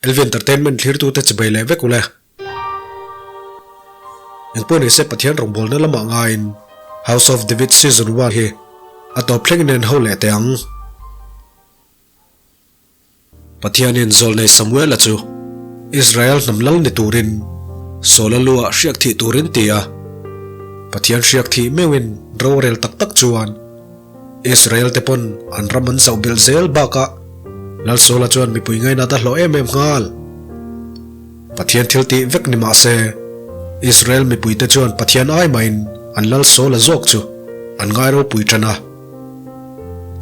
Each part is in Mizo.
LV Entertainment thlirtute chibai leh vek ule. Engpawh nise Pathian rawngbawlna lamah ngaiin House of David Season One hi a tawp thlengin en ho leh teh ang. Pathianin zawlnei Samuela chu Israel hnam lal ni turin Saula luah hriak thih turin ti a. Pathian hriak thih meuhin rorel tak tak chuan Israel te pawn an ram an zauh belh zel bakah Lal Saula chuan mipui ngainat a hlawh em em nghal. Pathian thil tih vek ni mah se, Israel mipuite chuan Pathian ai mahin an Lal Saula zawk chu an ngai ropui tan a.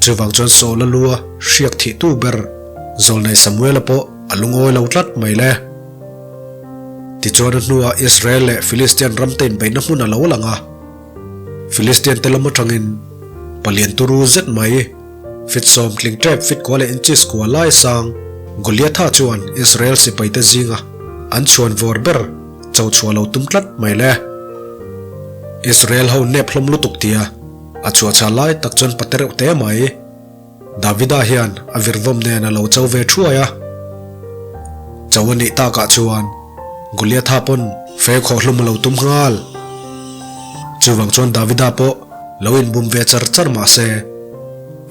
Chuvang chuan Saula lua hriak thihtu ber Zawlnei Samuela pawh a lungawi lo tlat mai le. Tichuan a hnuah Israel leh Philistian ramte inbeihna hmun a lo lang a. Philistian te lam atangin palian turu zet mai, fit sawm tling tep fit kua leh inches kua lai sang Goliatha chuan Israel sipaite zinga an chhuan vawr ber cho chhuah lo tum tlat mai le. Israel ho nep hlawm lutuk tia a chhuahchah lai tak chuan pate reuh te mai. Davida hian a virvawm nen a lo cho ve thuai a. Cho a nih takah chuan Goliatha pawn fe khawhhlum a lo tum nghal. Chuvang chuan Davida pawh lo inbum ve char char mah se,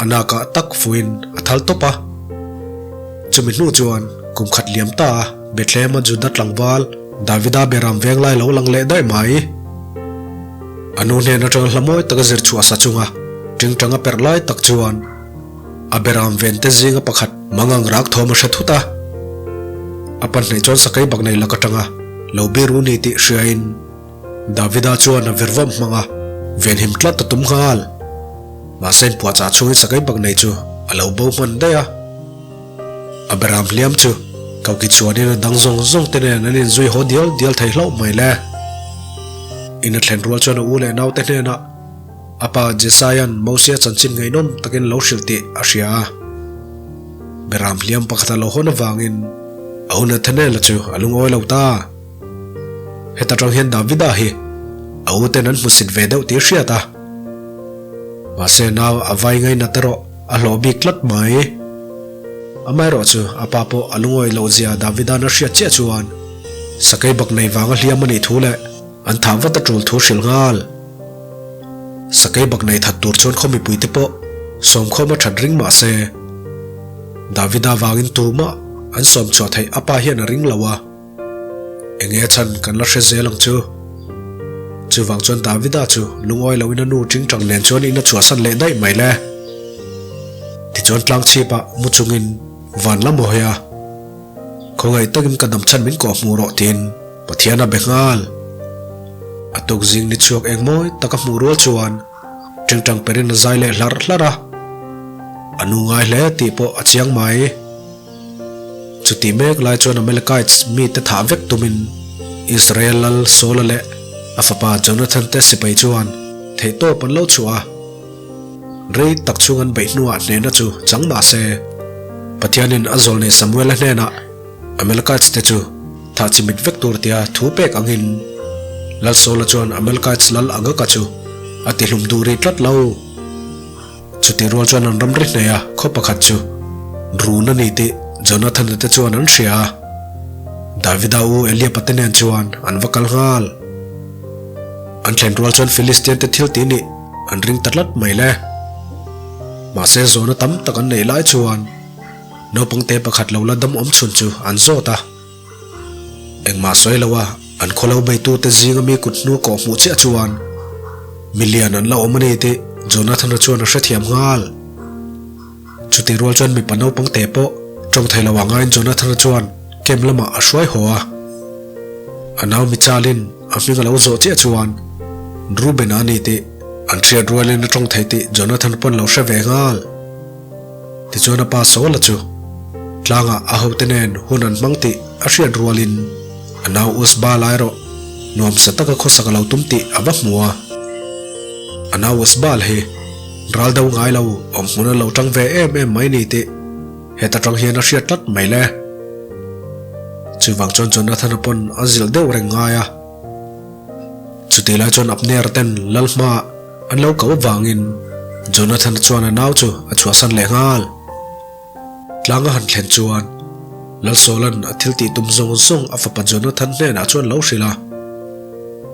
a nakah tak fuin a thal tawp a. Chumi hnu chuan kum khat liam ta a Bethlehem-a Juda tlangval Davida beram veng lai lo lang leh daih mai. A nu hnen atanga hla mawi taka zir chhuah sa chunga tingtang a perh lai tak chuan a beram ven te zinga pakhat mangang rak thawm a hre thut a. A pahnih chuan sakei bak nei lak atanga lo bir u ni tih hriain Davida chuan a virvawm hmang a, venhim tlat a tum nghal. Mahse inpuahchah chhungin sakei bak nei chu a lo bo hman daih a. A beram hliam chu Koki chuanin a dang zawng zawng te nen an inzui haw dial dial thei hlauh mai le. In a thlen rual chuan a u leh naute hnenah a pa Jesaia'n Mosia chanchin ngaihnawm takin lo hrilh tih a hria a. Beram hliam pakhat a lo hawn avangin a u Nathanael-a chu a lungawi lo ta. Heta tang hian Davida hi a u ten an hmusit ve deuh tih a hriat a. Mahse nau a vai ngainat erawh a hlawh bik tlat mai. Amaherawhchu a pa pawh a lungawi loh zia Davida'n a hriat chiah chuan sakei bak nei vanga hliam a nih thu leh an thah vat a tul thu hrilh nghal. Sakei bak nei that tur chuan khaw mipuite pawh sawmkhawm a that ring mah se, Davida vangin tumah an sawm chhuah theih a pa hian a ring lo a. Enge a chhan kan la hre zel ang chu. Chuvang chuan Davida chu lungawi loin a nu tingtang nen chuan in a chhuahsan leh daih mai le. Tichuan tlang chhipah mu chungin van la maw hei a. Khawngaih takin ka dam chhan min kawh hmuh rawh tiin Pathian a be nghal. A tuk zing ni chhuak eng mawi tak a hmuh rual chuan tingtang perin a zai leh hlarh hlarh a. A nu ngai hle tih pawh a chiang mai. Chutih mek lai chuan Amalekites mite thah vek tumin Israel lal Saula leh a fapa Jonathan te sipai chuan theihtawp an lo chhuah a. Rei tak chhung an beih hnuah hnehna chu chang mah se, Pathianin a zawlnei Samuela hnenah Amalekites te chu thah chimit vek tur tia thu pek angin Lal Saula chuan Amalekites lal Agaga chu a tihlum duh rih tlat lo. Chutih rual chuan an ramri hneh a, khaw pakhat chu run a ni tih Jonathana te chuan an hria a. Davida u Eliaba te nen chuan an va kal nghal. An thlen rual chuan Philistian te thil tih nih an ring ta tlat mai le. Mahse zawhna tam tak an neih lai chuan naupangte pakhat lo la dam awm chhun chu an zawt a. Engmah sawi lo a, an khawlo beitute zinga mi kut hnu kawh hmuh chiah chuan milian an la awm a ni tih Jonathana chuan a hrethiam nghal. Chutih rual chuan mipa naupang te pawh tawng thei lo ah ngaiin Jonathana chuan camp lamah a hruai haw a. A nau Michalin a hming a lo zawh chiah chuan Reuben-a a ni tih an hriat rualin a tawng thei tih Jonathana pawn lo hre ve nghal. Tichuan a pa Saula chu tlangah a hote nen hun an hmang tih a hriat rualin a nau Usbala erawh nuamsa taka khawsak a lo tum tih a va hmu a. A nau Usbal hi ral do ngai lo awm hmun a lo tang ve em em mai ni tih heta tang hian a hriat tlat mai le. Chuvang chuan Jonathana pawn a zilh deuh reng ngai a. Chutih lai chuan Abner ten lal hmaah an lo ko vangin Jonathan chuan a nau chu a chhuahsan leh nghal. Tlang a han thlen chuan Lalsawla'n a thil tih tum zawng zawng a fapa Jonathan hnenah chuan lo hrilh a.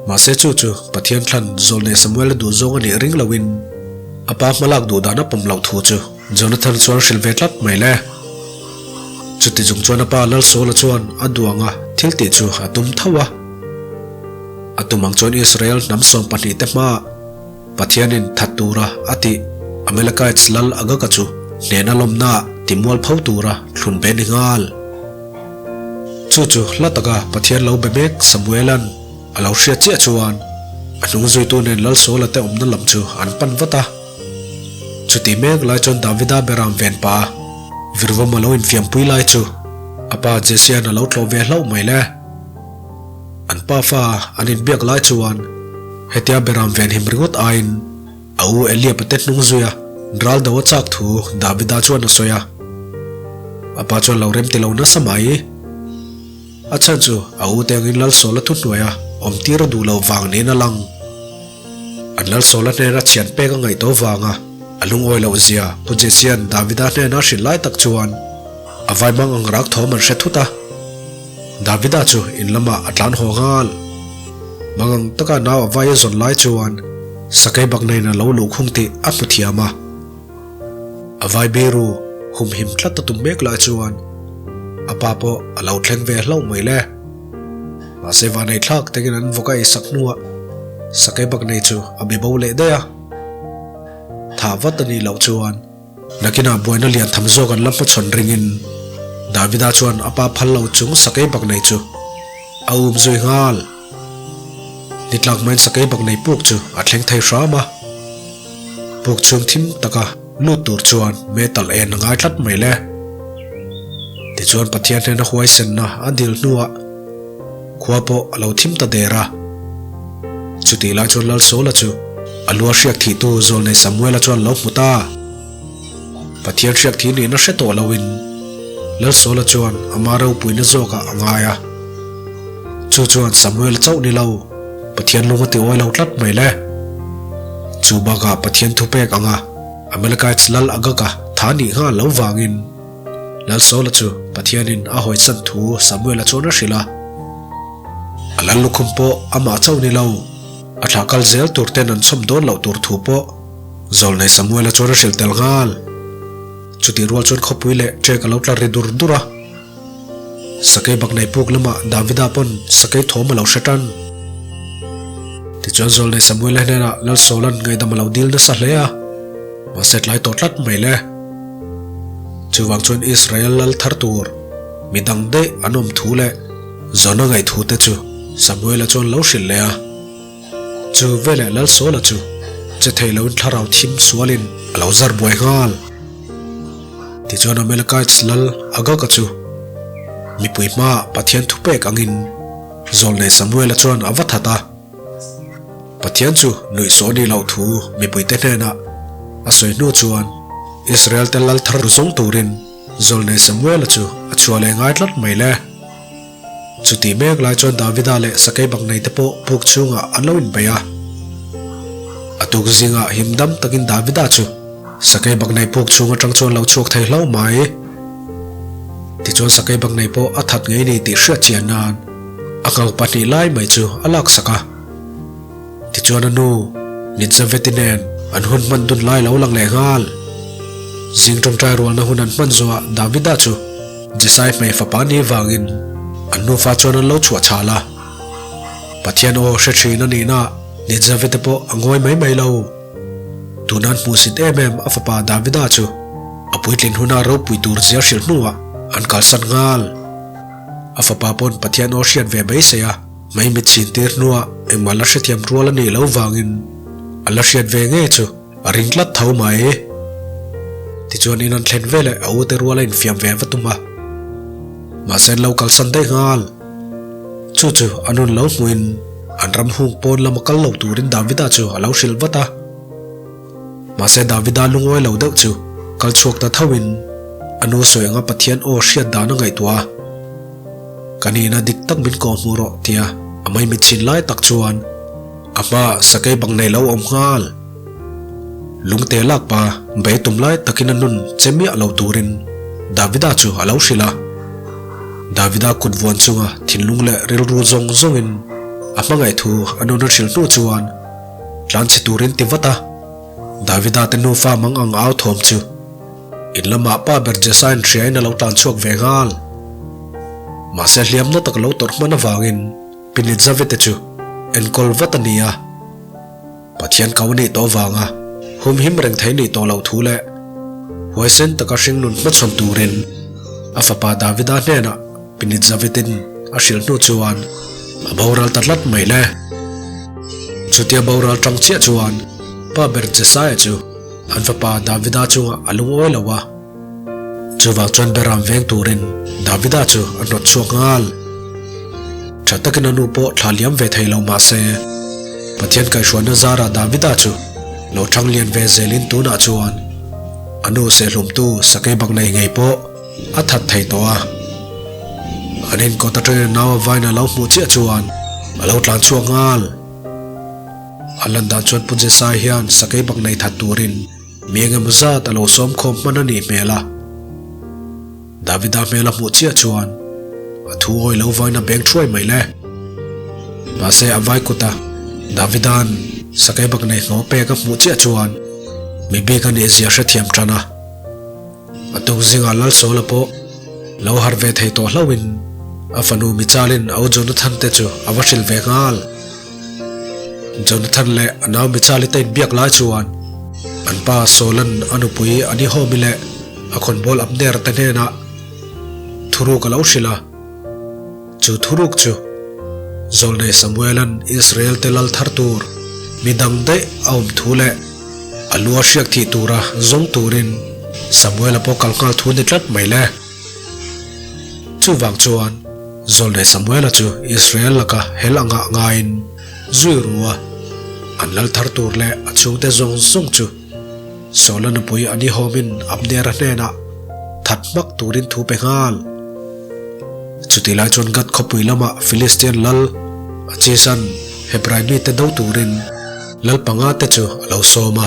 Mahse chu chu Pathian thlan Zawlnei Samuela duh zawng a nih ring loin a pa hmalak duh dan a pawm loh thu chu Jonathan chuan hrilh ve tlat mai le. Chuti chung chuan a pa Lalsawla chuan a duanga thil tih chu a tum tho a. A tum ang chuan Israel hnam 12 te hmaah Pathianin that tura a tih Amalekites lal Agaga chu hnehna lawmnaah timual pho tura thlun ve ni nghal. Chu chu hla taka Pathian lo be mek Samuela'n a lo hriat chiah chuan a hnung zuitu nen Lal Saula te awmna lam chu an pan vat a. Chuti mek lai chuan Davida beram ven pa Virvawm a lo infiampui lai chu a pa Jesia'n a lo tlawh ve hlauh mai le. An pafa an inbiak lai chuan hetia beram venhim ringawt aiin a u Eliab-a te hnung zuia ral do a chak thu Davida chuan a sawi a. A pa chuan lo rem ti lo nasa mai. A chhan chu a u te angin Lalsawla thuhnuaia awm tir a duh loh vang niin a lang. An Lalsawla hnena thian pek a ngaih tawh vanga a lungawi loh zia Pu Jesia'n Davida hnena a hrilh lai tak chuan a vaimang ang rak thawm an hre thut a. Davida chu in lamah a tlan haw nghal. Mangang taka nau a vai a zawn lai chuan sakei baknain a lo luh khung tih a hmu thiam a. A vai biru humhim tlat a tum mek lai chuan a pa pawh a lo thleng ve hlauh mai le. Mahse vanei thlak takin an vawk a eisak hnuah sakei baknei chu a be bo leh daih a. Thah vat a nih loh chuan. Nakinah buaina lian tham zawk an la hmachhawn ringin Davida chuan a pa phal lo chung sakei bak nei chu a um zui nghal. Ni tlak maiin sakei bak nei puk chu a thleng thei hram a. Puk chhung thim taka lut tur chuan metal en a ngai tlat mai le. Tichuan Pathian hnena huaisenna a dil hnuah khua pawh a lo thim ta der a. Chutih lai chuan Lalsawla chu a lua hriak thihtu Zawlnei Samuela chuan lo hmu ta. Pathian hriak thih nihna hre tawh loin Lalsawla chuan ama ropuina zawkah a ngai a. Chu chuan Samuela chauh ni lo, Pathian lung a ti awi lo tlat mai le. Chu bakah Pathian thupek anga Amalekites lal Agaga tha nih nghal lo vangin, Lalsawla chu Pathianin a hawisan thu Samuela chuan a hrilh a. A lal lukhum pawh amah chauh ni lo, a thlah kal zel tur ten an chhawm dawn loh tur thu pawh Zawlnei Samuela chuan a hrilh tel nghal. Chutih rual chuan khawpui leh ṭek a lo tla ri dur dur a. Sakei baknei puk lamah Davida pawn sakei thawm a lo hre tan. Tichuan Zawlnei Samuela hnenah Lalsawla'n ngaihdam a lo dil nasa hle a, mahse tlai tawh tlat mai le. Chuvang chuan Israel lal thar tur mi dang daih an awm thu leh Jona ngaih thu te chu Samuela chuan lo hrilh leh a. Chu veleh lal Saula chu che thei loin thlarau thim sualin a lo zar buai nghal. Tichuan Amalekites lal Agaga chu mipui hmaah Pathian thupek angin zawlnei Samuela chuan a va that a. Pathian chu nuihsawh a nih loh thu mipuite hnenah a sawi hnu chuan Israel-te lal thar zawng turin Zawlnei Samuela chu a chhuah leh ngai tlat mai le. Chutih mek lai chuan Davida leh sakei baknei te pawh puk chhungah an lo inbei a. A tuk zingah him dam takin Davida chu sakei baknei puk chhung atang chuan lo chhuak thei hlauh mai. Tichuan sakei baknei pawh a that ngei ni tih hriat chian nan a nghal pahnih lai mai chu a laksak a. Tichuan a nu, Nitzavet-i nen an hun hman dun lai lo lang leh nghal. Zing tawngtai rualna hun an hman zawhah Davida chu Jesai hmei fapa ni vangin an nufa chuan an lo chhuah chhal a. Pathian aw hre thin a nihna Nitzavet-i pawh a ngawi mai mai lo. Tuna an hmuhsit em em a fapa Davida chu a puitlin huna ropui tur zia hrilh hnuah an kalsan nghal. A fapa pawn Pathian aw hriat ve beisei a. Hmei mit chhin tir hnuah engmah la hrethiam rual a nih loh vangin a la hriat ve ngei chu a ring tlat tho mai. Tichuan in an thlen veleh a ute rual a infiam ve va tum a. Mahse an lo kalsan daih nghal. Chu chu a nun lo hmuhin an ram hung pawn lama kal lo turin Davida chu a lo hrilh vat a. Mahse Davida lungawi lo deuh chu kal chhuak ta thoin a nu sawi anga Pathian aw hriat dan a ngaihtuah a. Ka nihna dik tak min kawh hmuh rawh tia a maimit chhin lai tak chuan a hmaah sakei bang nei lo awm nghal. Lungte lak pa bei tum lai takin a nun che miah lo turin Davida chu a lo hrilh a. Davida kut vuan chunga thinlung leh rilru zawng zawngin a hmangaih thu a nun a hrilh hnu chuan tlan chhe turin ti vat a. Davida te nufa mang ang au thawm chu in lamah pa ber Jesai'n hriain a lo tlan chhuak ve nghal. Mahse hliamna tak lo tawrh hman avangin Pinitzavi te chu enkawl vat a ni a. Pathian ko nih tawh vanga humhim reng thei nih tawh loh thu leh huaisen taka hringnun hmachhawn turin a fapa Davida hnenah Pinit Zavitin a hrilh hnu chuan a boral ta tlat mai le. Chutia boral tang chiah chuan pa ber Jesaia chu an fapa Davida chungah a lungawi lo a. Chuvang chuan Beram veng turin Davida chu a hnawt chhuak nghal. Tha takin a nu pawh thla liam ve thei lo mah se, Pathian kaihhruaina zarah Davida chu lo thang lian ve zelin tunah chuan a nu sehlumtu sakei bak nei ngei pawh a that thei tawh a. An inkawt atangin a nau a vain a lo hmuh chiah chuan a lo tlan chhuak nghal. A lan dan chuan Pu Jesai hian sakei bak nei that turin Mi engemaw zat a lo sawm khawm hman a nih hmel a. Davida hmel a hmuh chiah chuan a thu awi lo vain a beng thuai mai le. Mahse a vai kut a, Davida'n sakei bak nei hnawh pek a hmuh chiah chuan mi bik a nih zia hrethiam tan a. A tuk zingah Lalsawla pawh lo harh ve thei tawh hlauhin a fanu Michalin au Jonathan te chu a va hrilh ve nghal. Jonathan leh a nau Michali te inbiak lai chuan an pa Saul-a'n a nupui Anihawmi leh a khawnbawl Abner te hnenah thuruk a lo hrilh a. Chu thuruk chu Zawlnei Samuel-a'n Israel te lal thar tur mi dang daih a awm thu leh a lu a hriak thih tura zawng turin Samuel-a pawh kal nghal thu ni tlat mai le. Chuvang chuan Zawlnei Samuela chu Israel laka hel anga ngaiin zui ru a, an lal thar tur leh a chhungte zawng zawng chu Saula nupui Anihawmin Abnera hnenah that hmak turin thu pe nghal. Chutih lai chuan Gath khawpui lamah Philistian lal Achisan Hebrai mite do turin lal panga te chu a lo sawm a.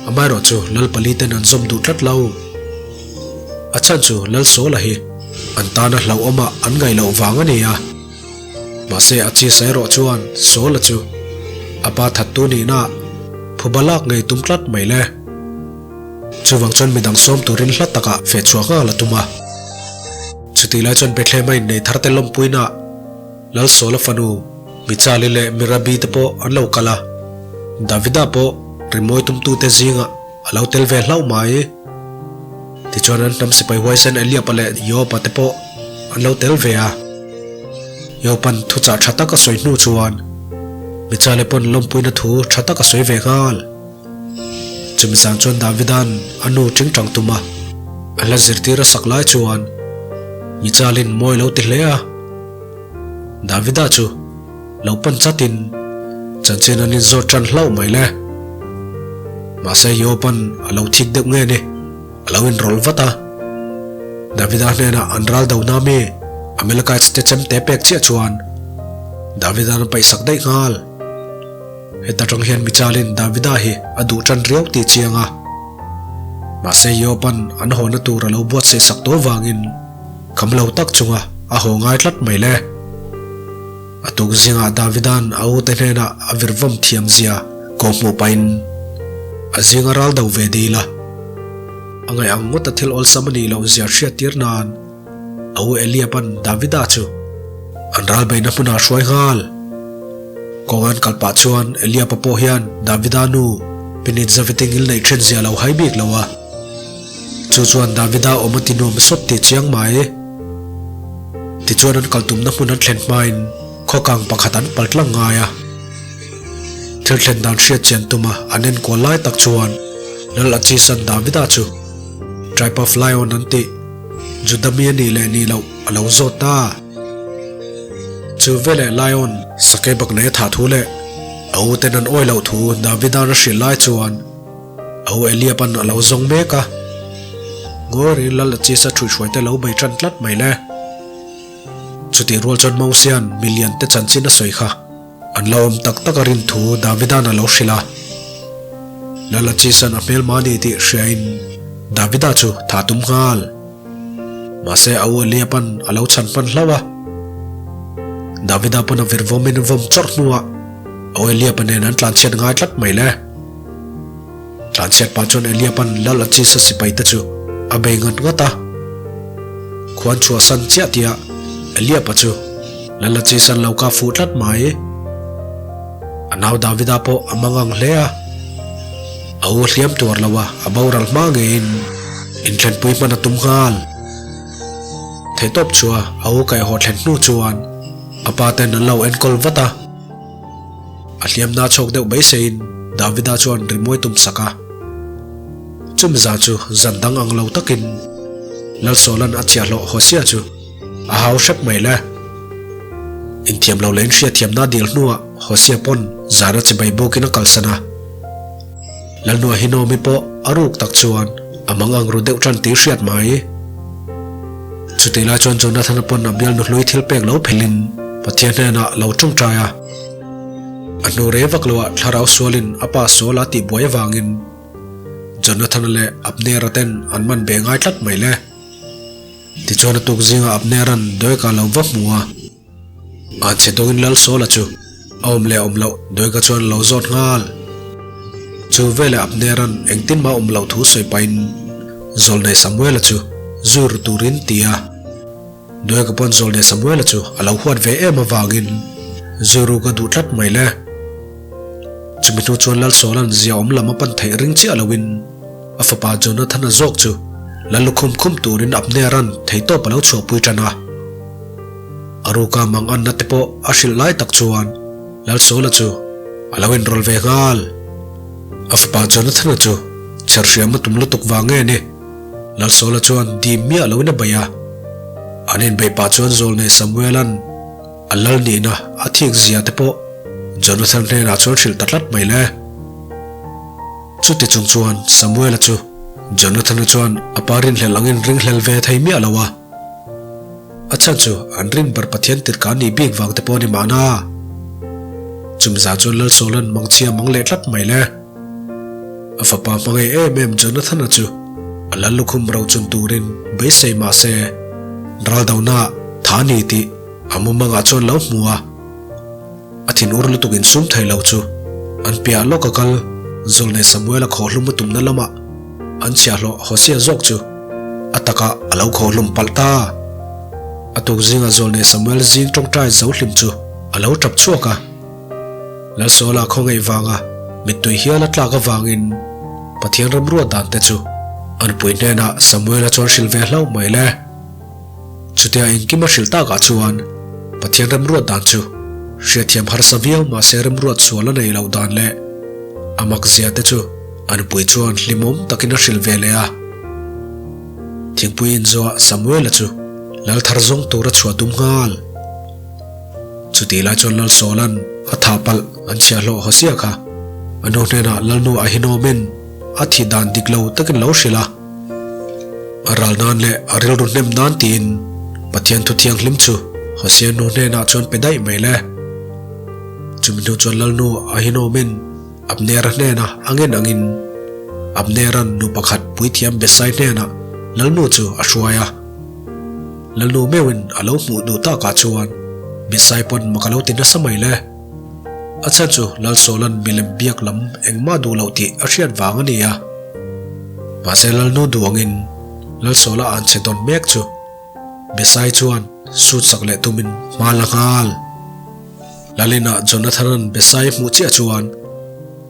Amaherawh chu lal pali ten an zawm duh tlat lo. A chhan chu Lal Sawla hi an tana hlauhawmah an ngaih loh vang a ni a. Mahse a chi sai erawh chuan Sawla chu a pa thattu nihna phuba lak ngei tum tlat mai le. Chuvang chuan midang sawm turin hla takah feh chhuah nghal a tum a. Chutih lai chuan Bethlehem a innei tharte lawmpuinaah Lal Sawla fanu Michali leh Mirabi te pawh an lo kal a. Davida pawh rimawi tumtute zingah A lo tel ve hlauh mai. Tichuan an hnam sipai huaisen Eliaba leh Joaba te pawh an lo tel ve a. Joaban thuchah tha tak a sawi hnu chuan Michale pawn lawmpuina thu tha tak a sawi ve nghal. Chumi zan chuan Davida'n a nu tingtang tum a, a hla zirtir a sak lai chuan Michalin mawi lo ti hle a. Davida chu. Lo pan chatin chanchin an inzawt tan hlauh mai le. Mahse Job-a'n a lo thik deuh nge ni, a lo inrawlh vat a. Davida hnenah an ral do na mi Amalekites te chemte pek chiah chuan Davida'n a paihsak daih nghal. Heta tang hian Michalin Davida hi a duh tan riau tih chiang a. Mahse Job-a'n an hawna tur a lo buatsaih sak tawh vangin kham lo tak chunga a haw ngai tlat mai le. A tuk zingah Davida'n a ute hnenah a virvawm thiam zia kawh hmuh pahin a zinga ral do ve dil a. A ngaih ang ngawta thil awlsam a nih loh zia hriattir nan a u Eliaba'n Davida chu an ral beihna hmunah a hruai nghal. Kawng an kal pah chuan Eliaba pawh hian Davida nu Pinit Zaviting il neih then zia lo hai bik lo a. Chu chuan Davida awm a ti nuam sawt tih chiang mai. Tichuan an kal tumna hmun an thlen hmain khawkang pakhat an pal tlang ngai a. Thil thlen dan hriat chian tuma an enkual lai tak chuan Lal Achisan Davida chu Tribe of Lion an tih Juda mi a nih leh nih loh a lo zawt ta. Chu veleh Lion sakei bak nei a thah thu leh a uten an awi loh thu Davida'n a hrilh lai chuan A u Eliaban a lo zawng mek a, ngawi rengin Lal Achisa ṭhuihhruaite lo bei ṭan tlat mai le. Chutih rual chuan Mosia'n milian te chanchin a sawi kha an lo awm tak tak a rin thu Davida'n a lo hrilh a. Lal Achisa'n a hmelma a ni tih hriain Davida chu thah tum nghal. Mahse a u Eliaban a lo chhan hman hlauh a. Davida pawn a vir vawmin vawm chawrh hnuah a u Eliaba nen an tlanchhiat ngai tlat mai le. Tlanchhiat pah chuan Eliaban lal a chisa sipai te chu a bei ngat ngat a. Khuan chhuahsan chiah tihah Eliaba chu lal a chisan lo ka fuh tlat mai. A nau Davida pawh a mangang hle a. A u hliam tuar lo a, a boral hma ngeiin inthlenpui hman a tum nghal. Theihtawp chua a u kaihhaw thlen hnu chuan a pa ten an lo enkawl vat a. A hliamna chhawk deuh beiseiin Davida chuan rimawi tum sak a. Chumi zan chu zan dang ang lo takin Lalsawla'n a chiahhlawh Hosea chu a hau hrep mai le. Inthiam lo leh inhriatthiamna dil hnuah Hosea pawn zana chibai bawkin a kalsan a. Lalnua Hinomi pawh a ruk tak chuan a mang ang ru deuh tan tih hriat mai. Chutih lai chuan Jonathana pawn a bialnu hlui thil pek lo phelin Pathian hnenah lo tawngtai a. A hnu rei vak loah thlarau sualin a pa sual a tihbuai avangin Jonathana leh Abnera ten an man be ngai tlat mai le. Tichuan a tuk zingah Abnera'n Doega lo va hmu a. An chhe dawngin Lal Sawla chu a awm leh awm loh Doega chuan a lo zawt nghal. Chu veleh Abnera'n engtin mah awm loh thu sawi pahin Zawlnei Samuela chu zui ru turin ti a. Doega pawn Zawlnei Samuela chu a lo huat ve em avangin zui ru ka duh tlat mai le. Chumi hnu chuan Lal Sawla'n zia awm lam a pan theih ring chiah loin a fapa Jonathana zawk chu Lal lukhum khum turin Abnera'n theihtawp a lo chhuahpui tan a. A ruka mang anna te pawh a hrilh lai tak chuan Lalsawla chu a lo inrawl ve nghal. A fapa Jonathana chu chher hriam a tum lutuk vang nge ni? Lalsawla chuan dim miah loin a bei a. An inbeih pah chuan Zawlnei Samuela'n a lal nihna a thik zia te pawh Jonathan hnenah chuan hrilh ta tlat mai le. Chuti chung chuan Samuela chu Jonathana chuan a pa rinhlelh angin ringhlel ve thei miah lo a. A chhan chu an rin ber Pathian tirhka nih bik vang te pawh a ni mahna. Chumza chuan Lalsawla'n mangchhia mang leh tlat mai le. A fapa hmangaih em em Jonathana chu a lal lukhum rochun turin beisei mah se raldona tha ni tih a mumangah chuan lo hmu a. A thinur lutuk insum thei lo chu an piah lawk a kal Zawlnei Samuela khawhhlum a tumna lamah an chhiahhlawh Hosea zawk chu a takah a lo khawhhlum palh ta. A tuk zinga Zawlnei Samuel zing tawngtai zo hlim chu a lo tap chhuak a. Lalsawla khawngaih vanga mittui hial a tlak avangin Pathian ramruat dan te chu a nupui hnenah Samuela chuan hrilh ve hlauh mai le. Chutia engkim a hrilh takah chuan Pathian remruat dan chu hriatthiam harsa viau mahse remruat sual a nei loh dan leh a mak zia te chu a nupui chuan hlimawm takin a hrilh ve leh a. Thingpui inzawhah Samuela chu lal thar zawng tur a chhuah tum nghal. Chutih lai chuan Lal Sawla'n a thah palh an chhiahhlawh Hosea kha a nu hnenah Lalnu Ahinoamin a thih dan dik lo takin lo hrilh a. A ral nan leh a rilru hnem nan tiin Pathian thu thianghlim chu Hosea nu hnenah chuan pe daih mai le. Chumi hnu chuan Lalnu Ahinoamin Abnera hnena a ngen angin Abnera'n nu pakhat puithiam Besai hnenah Lalnu chu a hruai a. Lalnu meuhin a lo hmuh duh takah chuan Besai pawn mak a lo ti nasa mai le. A chhan chu Lalsawla'n milem biak lam engmah duh loh tih a hriat vang a ni a. Mahse Lalnu duh angin Lalsawla an che dawn mek chu Besai chuan sut sak leh tumin hma la nghal. Lalina Jonathana'n Besai hmuh chiah chuan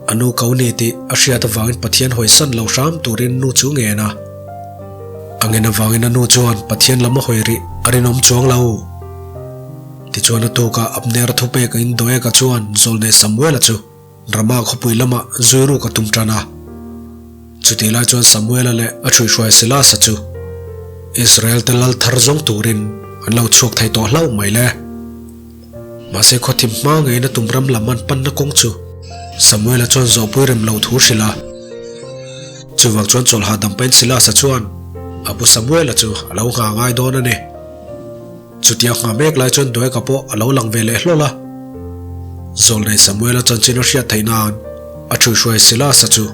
a nu ko ni tih a hriat avangin Pathian hawisan lo hram turin nu chu ngen a. A ngen avangin a nu chuan Pathian lam a hawi rih a rinawm chuang lo. Tichuan a tukah Abner thupek a in Doega chuan Zawlnei Samuela chu Rama khawpui lamah zui ruk a tum tan a. Chutih lai chuan Samuela leh a ṭhuihhruai Silas-a chu Israel te lal thar zawng turin an lo chhuak thei tawh hlauh mai le. Mahse khawthim hma ngeiin a tum ram lam an panna kawng chu Samuela chuan zawhpui rem lo thu hrilh a. Chuvang chuan chawlh hahdam pahin Silas-a chuan a pu Samuela chu a lo nghah ngai dawn a ni. Chutia nghah mek lai chuan Doega pawh a lo lang ve leh hlawl a. Zawlnei Samuela chanchin a hriat theih nan a ṭhuihhruai Silas-a chu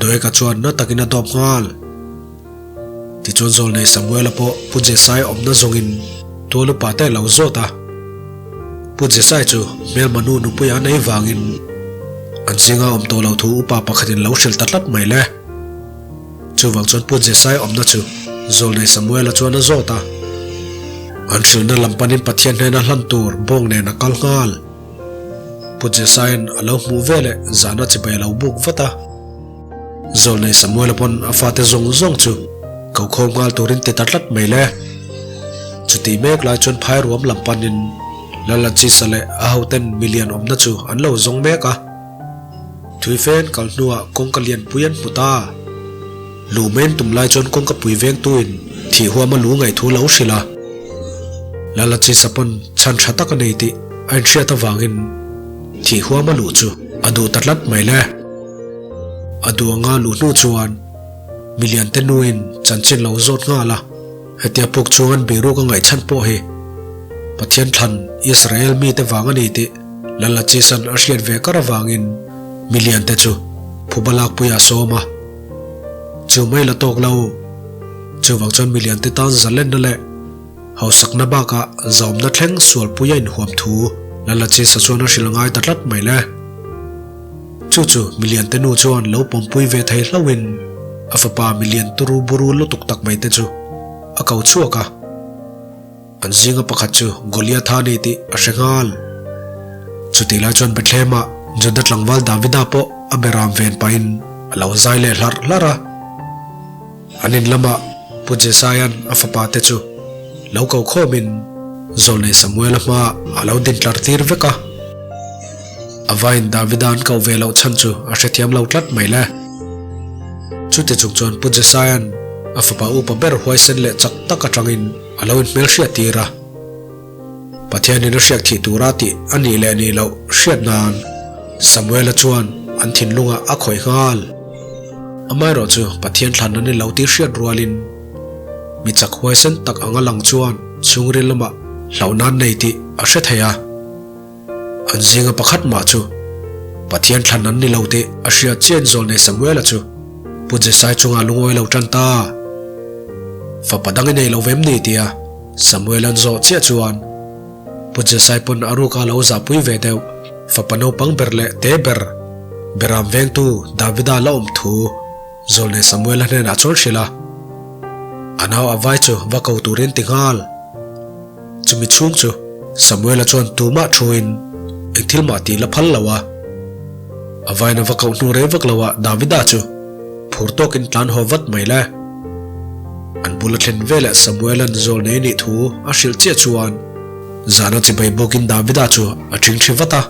Doega chuan na takin a dawp nghal. Tichuan Zawlnei Samuela pawh Pu Jesai awmna zawngin tual upa te a lo zawt a. Pu Jesai chu hmelma nu nupui a nei vangin an zinga awm tawh lo thu upa pakhatin lo hrilh ta tlat mai le. Chuvang chuan Pu Jesai awmna chu Zawlnei Samuela chuan a zawt a. An hrilhna lam panin Pathian hnena hlan tur bawng nen a kal nghal. Pu Jesai'n a lo hmuh veleh zahna chibai a lo buk vat a. Zawlnei Samuela pawn a fate zawng zawng chu ko khawm nghal turin ti ta tlat mai le. Chutih mek lai chuan phai ruam lam panin Lalachisa leh a hoten milian awmna chu an lo zawng mek a. Thuifen kal hnuah kawngka lianpui an hmu ta. Lu men tum lai chuan kawngka pui vengtuin thih huama lu ngaih thu lo hrilh a. Lalachisa pawn chhan tha tak a nei tih a inhriat avangin thih huama luh chu a duh ta tlat mai le. A duh anga luh hnu chuan miliante nuin chanchin lo zawt nghal a. Hetia puk chungan biruk a ngaihchhan pawh hi Pathian thlan Israel mite vang a ni tih Lalachisan a hriat ve kar avangin miliante chu phuba lakpuiah a sawm a. Chu mai la tawk lo. Chuvang chuan miliante tan zalenna leh hausakna bakah zawmna thleng sualpui a inhuam thu Lalachisa chuan a hrilh ngai ta tlat mai le. Chu chu miliante nu chuan lo pawmpui ve thei hlauhin a fapa milian turu buru lutuk tak mai te chu a ko chhuak a. An zinga pakhat chu Goliatha a ni tih a hre nghal. Chutih lai chuan Bethlehem-ah Juda tlangval Davida pawh a beram ven pahin a lo zai leh hlarh hlarh a. An in lamah Pu Jesaia'n a fapa te chu lo ko khawmin Zawlnei Samuela hmaah a lo din tlar tir vek a. A vain Davida an koh ve loh chhan chu a hrethiam lo tlat mai le. Chuti chung chuan Pu Jesaia'n a fapa upa ber huaisen leh chak tak atangin a lo inhmelhriat tir a. Pathianin a hriak thih tura tih a nih leh nih loh hriat nan Samuela chuan an thinlungah a khawih nghal. Amaherawh chu Pathian thlan an ni lo tih hriat rualin mi chak huaisen tak anga lang chuan chhungril lamah hlauhna an nei tih a hre thei a. An zinga pakhat mah chu Pathian thlan an ni lo tih a hriat chian Zawlnei Samuela chu Pu Jesai chungah lungawi lo tan ta. Fapa dang i nei lo vem ni tia Samuel an zawh chiah chuan Pu Jesai pawn a ruka lo zahpui ve deuh fapa naupang ber leh te ber Beram vengtu Davida la awm thu Zawlnei Samuela hnenah chuan hrilh a. A nau a vai chu va ko turin ti nghal. Chumi chhung chu Samuela chuan tumah thuin eng thil mah tih la phal lo a. A vaina va koh hnu rei vak loah Davida chu phur tawkin tlan haw vat mai le. An bula thlen veleh Samuela'n Zawlnei nih thu a hrilh chiah chuan zana chibai bawkin Davida chu a ṭhingṭhi vat a.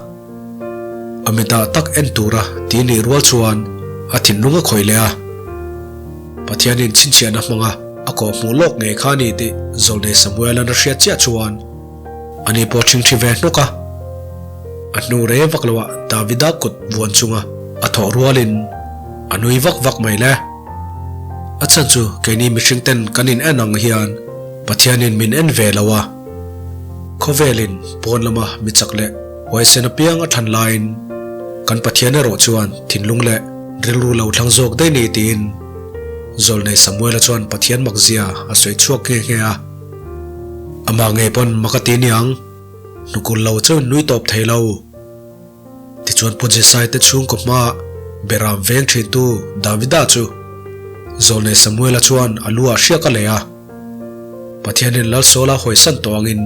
A mitah tak en tura ti nih rual chuan a thinlung a khawih leh a. Pathianin chhinchhiahna hmanga a kawhhmuh lawk ngei kha a ni tih Zawlnei Samuela'n a hriat chiah chuan ani pawh ṭhingṭhi ve hnawk a. A hnu rei vak loah Davida kut vuan chunga a thawh rualin a nui vak vak mai le. A chhan chu keini mihringten kan in en ang hian Pathianin min en ve lo a. Khawvelin pawn lama mi chak leh huaisen apiang a thlan laiin kan Pathian erawh chuan thinlung leh rilru lo thlang zawk daih ni tiin Zawlnei Samuela chuan Pathian makzia a sawi chhuak nghe nghe a. Amah ngei pawn mak a ti niang, hnukul lo chauhin nui tawp thei lo. Tichuan Pu Jesai te chhungkaw hmaa Beram veng thintu Davida chu Zawlnei Samuela chuan a lu ah hriak a leh a. Pathianin Lalsawla hawisan tawh angin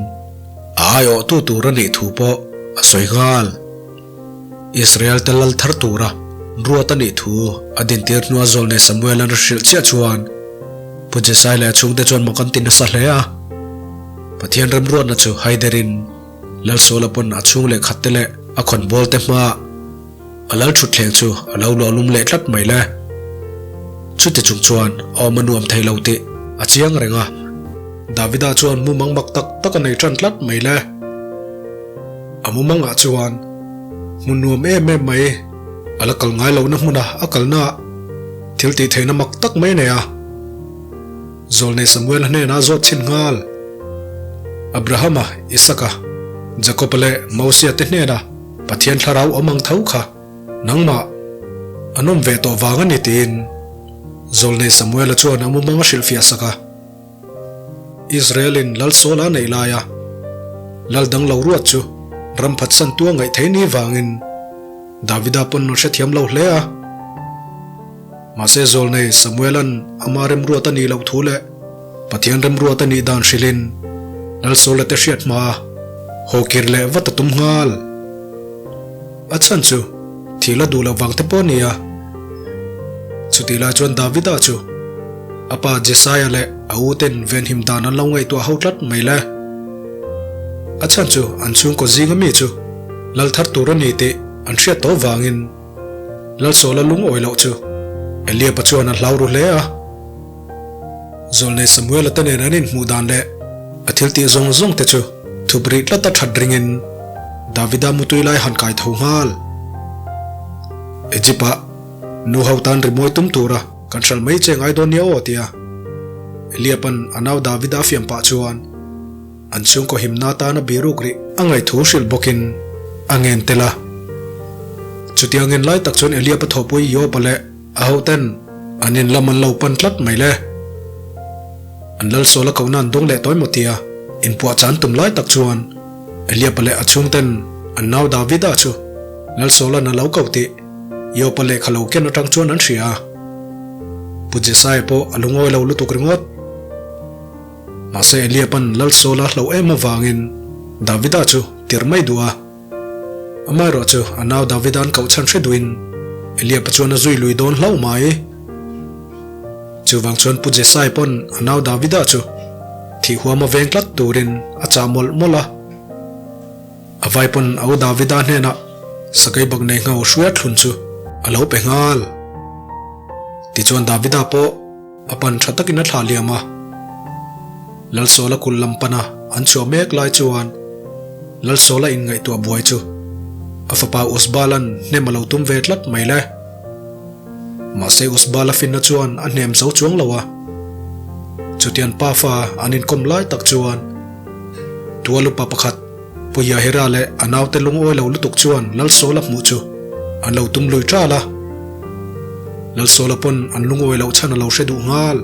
a aiawhtu tur a nih thu pawh a sawi nghal. Israel te lal thar tura ruat a nih thu a dintir hnua Zawlnei Samuela'n a hrilh chiah chuan Pu Jesai leh a chhungte chuan mak an ti nasa hle a. Pathian remruatna chu haiderin Lalsawla pawn a chhung leh khatte leh a khawnbawl te hmaa a lal thutthleng chu a lo luahlum leh tlat mai le. Chuti chung chuan a awm a nuam thei lo tih a chiang reng a. Davida chuan mumang mak tak tak a nei tan tlat mai le. A mumangah chuan hmun nuam em em mai a la kal ngai lohna hmuna a kalna thil tih theihna mak tak mai a nei a. Zawlnei Samuel hnenah zawt chhin nghal. Abrahama, Isaka, Jakoba leh Mosia te hnena Pathian thlarau awm ang tho kha nangmah an awm ve tawh vang a ni tiin. Zawlnei Samuela chuan a mumang a hrilhfiah sak a. Israel-in lal Saul a neih laia lal dang lo ruat chu ram phatsan tua ngaih thei ni vangin Davida pawn a hrethiam lo hle a. Mahse Zawlnei Samuela'n ama remruat a nih loh thu leh Pathian remruat a nih dan hrilhin lal Saul-a te hriat hma a haw kir leh vat a tum nghal. A chhan chu thil a duh loh vang te pawh a ni a. Chutih lai chuan Davida chu a pa Jesaia leh a u ten venhim dan an lo ngaihtuah ho tlat mai le. A chhan chu an chhungkaw zinga mi chu lal thar tur a ni tih an hriat tawh vangin Lalsawla lungawi loh chu Eliaba chuan a hlau ru hle a. Zawlnei Samuela te nen an inhmuh dan leh a thil tih zawng zawng te chu thup rih tlat a that ringin Davida mutui lai han kai tho nghal. Egypt ah nu ho tan rimawi tum tura kan hral mai che ngai dawn nia aw tia Eliapa'n a nau Davida a fiam pah chuan An chhungkaw himna atana biruk rih a ngaihthu hrilh bawkin a ngen tel a. Chutiang ngen lai tak chuan Eliab a thawhpui Job-a leh a hoten an in lam an lo pan tlat mai le. An lalsawl a kohna an dawng leh tawi maw tia inpuahchah an tum lai tak chuan Eliab-a leh a chhungten an nau Davida chu lalsawla'n a lo ko tih Job-a lehkha lo ken atang chuan an hria a. Pu Jesaia pawh a lungawi lo lutuk ringawt. Mahse Eliaban Lal Saula hlauh em avangin Davida chu tirh mai duh a. Amaherawh chu a nau Davida an koh chhan hre duhin Eliaba chuan a zui lui dawn hlauh mai. Chuvang chuan Pu Jesai pawn a nau Davida chu thih huama veng tlat turin a chah mawlh mawlh a. A vai pawn a u Davida hnenah sakei bak nei ngho hruai thlun chu a lo pe nghal. Tichuan Davida pawh. A pan tha takin a thlah liam a. Lalsawla kulh lam pana an chhuah mek lai chuan Lalsawla inngaihtuah buai chu a fapa Usbalan hnem a lo tum ve tlat mai le. Mahse Usbala finna chuan a hnem zo chuang lo a. Chutian pafa an inkawm lai tak chuan Tualupa pakhat Pu Yahira leh a naute lungawi lo lutuk chuan Lalsawla hmuh chu an lo tum lui ṭal a. Lalsawla pawn an lungawi loh chhan a lo hre duh nghal.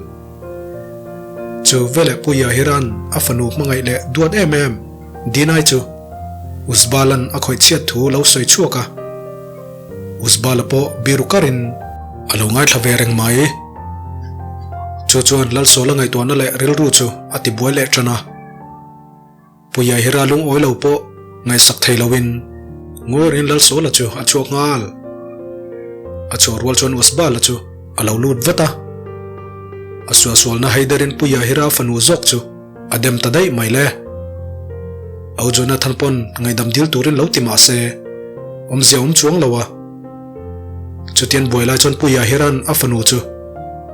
Chu veleh Pu Yahira'n a fanu hmangaih leh duat em em Dinai chu Uzbala'n a khawih chhiat thu lo sawi chhuak a. Uzbala pawh biru karin a lo ngaithla ve reng mai. Chu chuan Lalsawla ngaihtuahna leh rilru chu a tibuai leh ṭan a. Puia hi ral lungawi lo pawh ngaihsak thei loin Ngawrin Lalsawla chu a chhuak nghal. A chhuah rual chuan Usbala chu a lo lut vat a. A suahsualna haiderin Puia hi ral fanu zawk chu a dem ta daih mai le. Au Jonathan pawn ngaihdam dil turin lo ti mah se awmzia awm chuang lo a. Chutian buai lai chuan Puia hi ran a fanu chu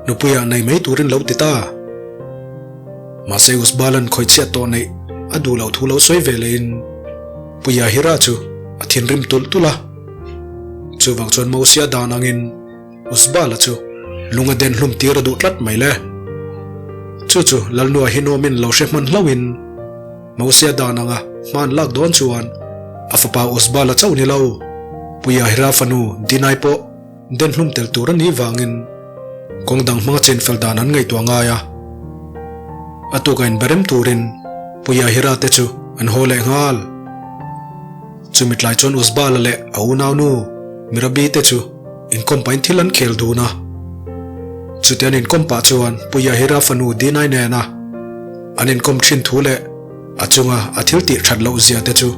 nupuia nei mai turin lo ti ta. Mahse Usbalan khawihchhiat tawh neih a duh loh thu lo sawi ve lehin Pu Yahira chu a thinrim tulh tulh a. Chuvang chuan Mosia dan angin Usbala chu lung a den hlum tir a duh tlat mai le. Chu chu Lalnua hi nuamin lo hre hman hlauhin Mosia dan anga hman lak dawn chuan a fapa Usbala chauh ni lo Pu Yahira fanu Dinai pawh Den hlum tel tur a nih vangin kawng dang hmanga chenfel dan an ngaihtuah ngai a. A tuk a inberem turin Pu Yahira te chu an haw leh nghal. Chumi tlai chuan Uzbala leh a unaunu Mirabi te chu inkawm pahin thil an khel dun a. Chuti an inkawm pah chuan Pu Yahira fanu Dinai nena an inkawm thin thu leh a chunga a thil tih that loh zia te chu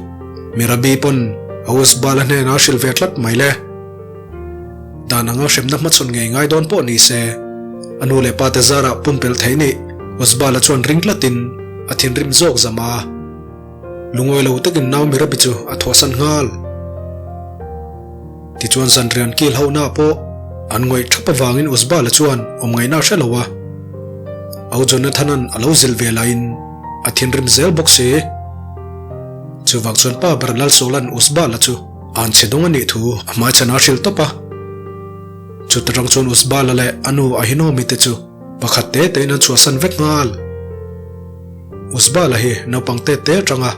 Mirabi pawn a Uzbala hnenah a hrilh ve tlat mai le. Dan anga hremna hmachhawn ngei ngai dawn pawh ni se, a nu leh pa te zarah pumpelh theih nih Osbala chuan ring tlatin a thinrim zawk zam a. Lungawi lo takin nau Mirabi chu a thawhsan nghal. Tichuan zanrian kil hohna pawh an ngawih thap avangin Osbala chuan awm ngaihna a hre lo a. Au Jonathan-a'n a lo zilh ve laiin a thinrim zel bawk si. Chuvang chuan pa ber Lalsawla'n Osbala chu An chhe dawng a nih thu a hmaichhan a hrilh tawp a. Chuta rang chuan Usbala leh a nu Ahinomi te chu pakhat te tein an chhuahsan vek nghal. Usbala hi naupang te te atanga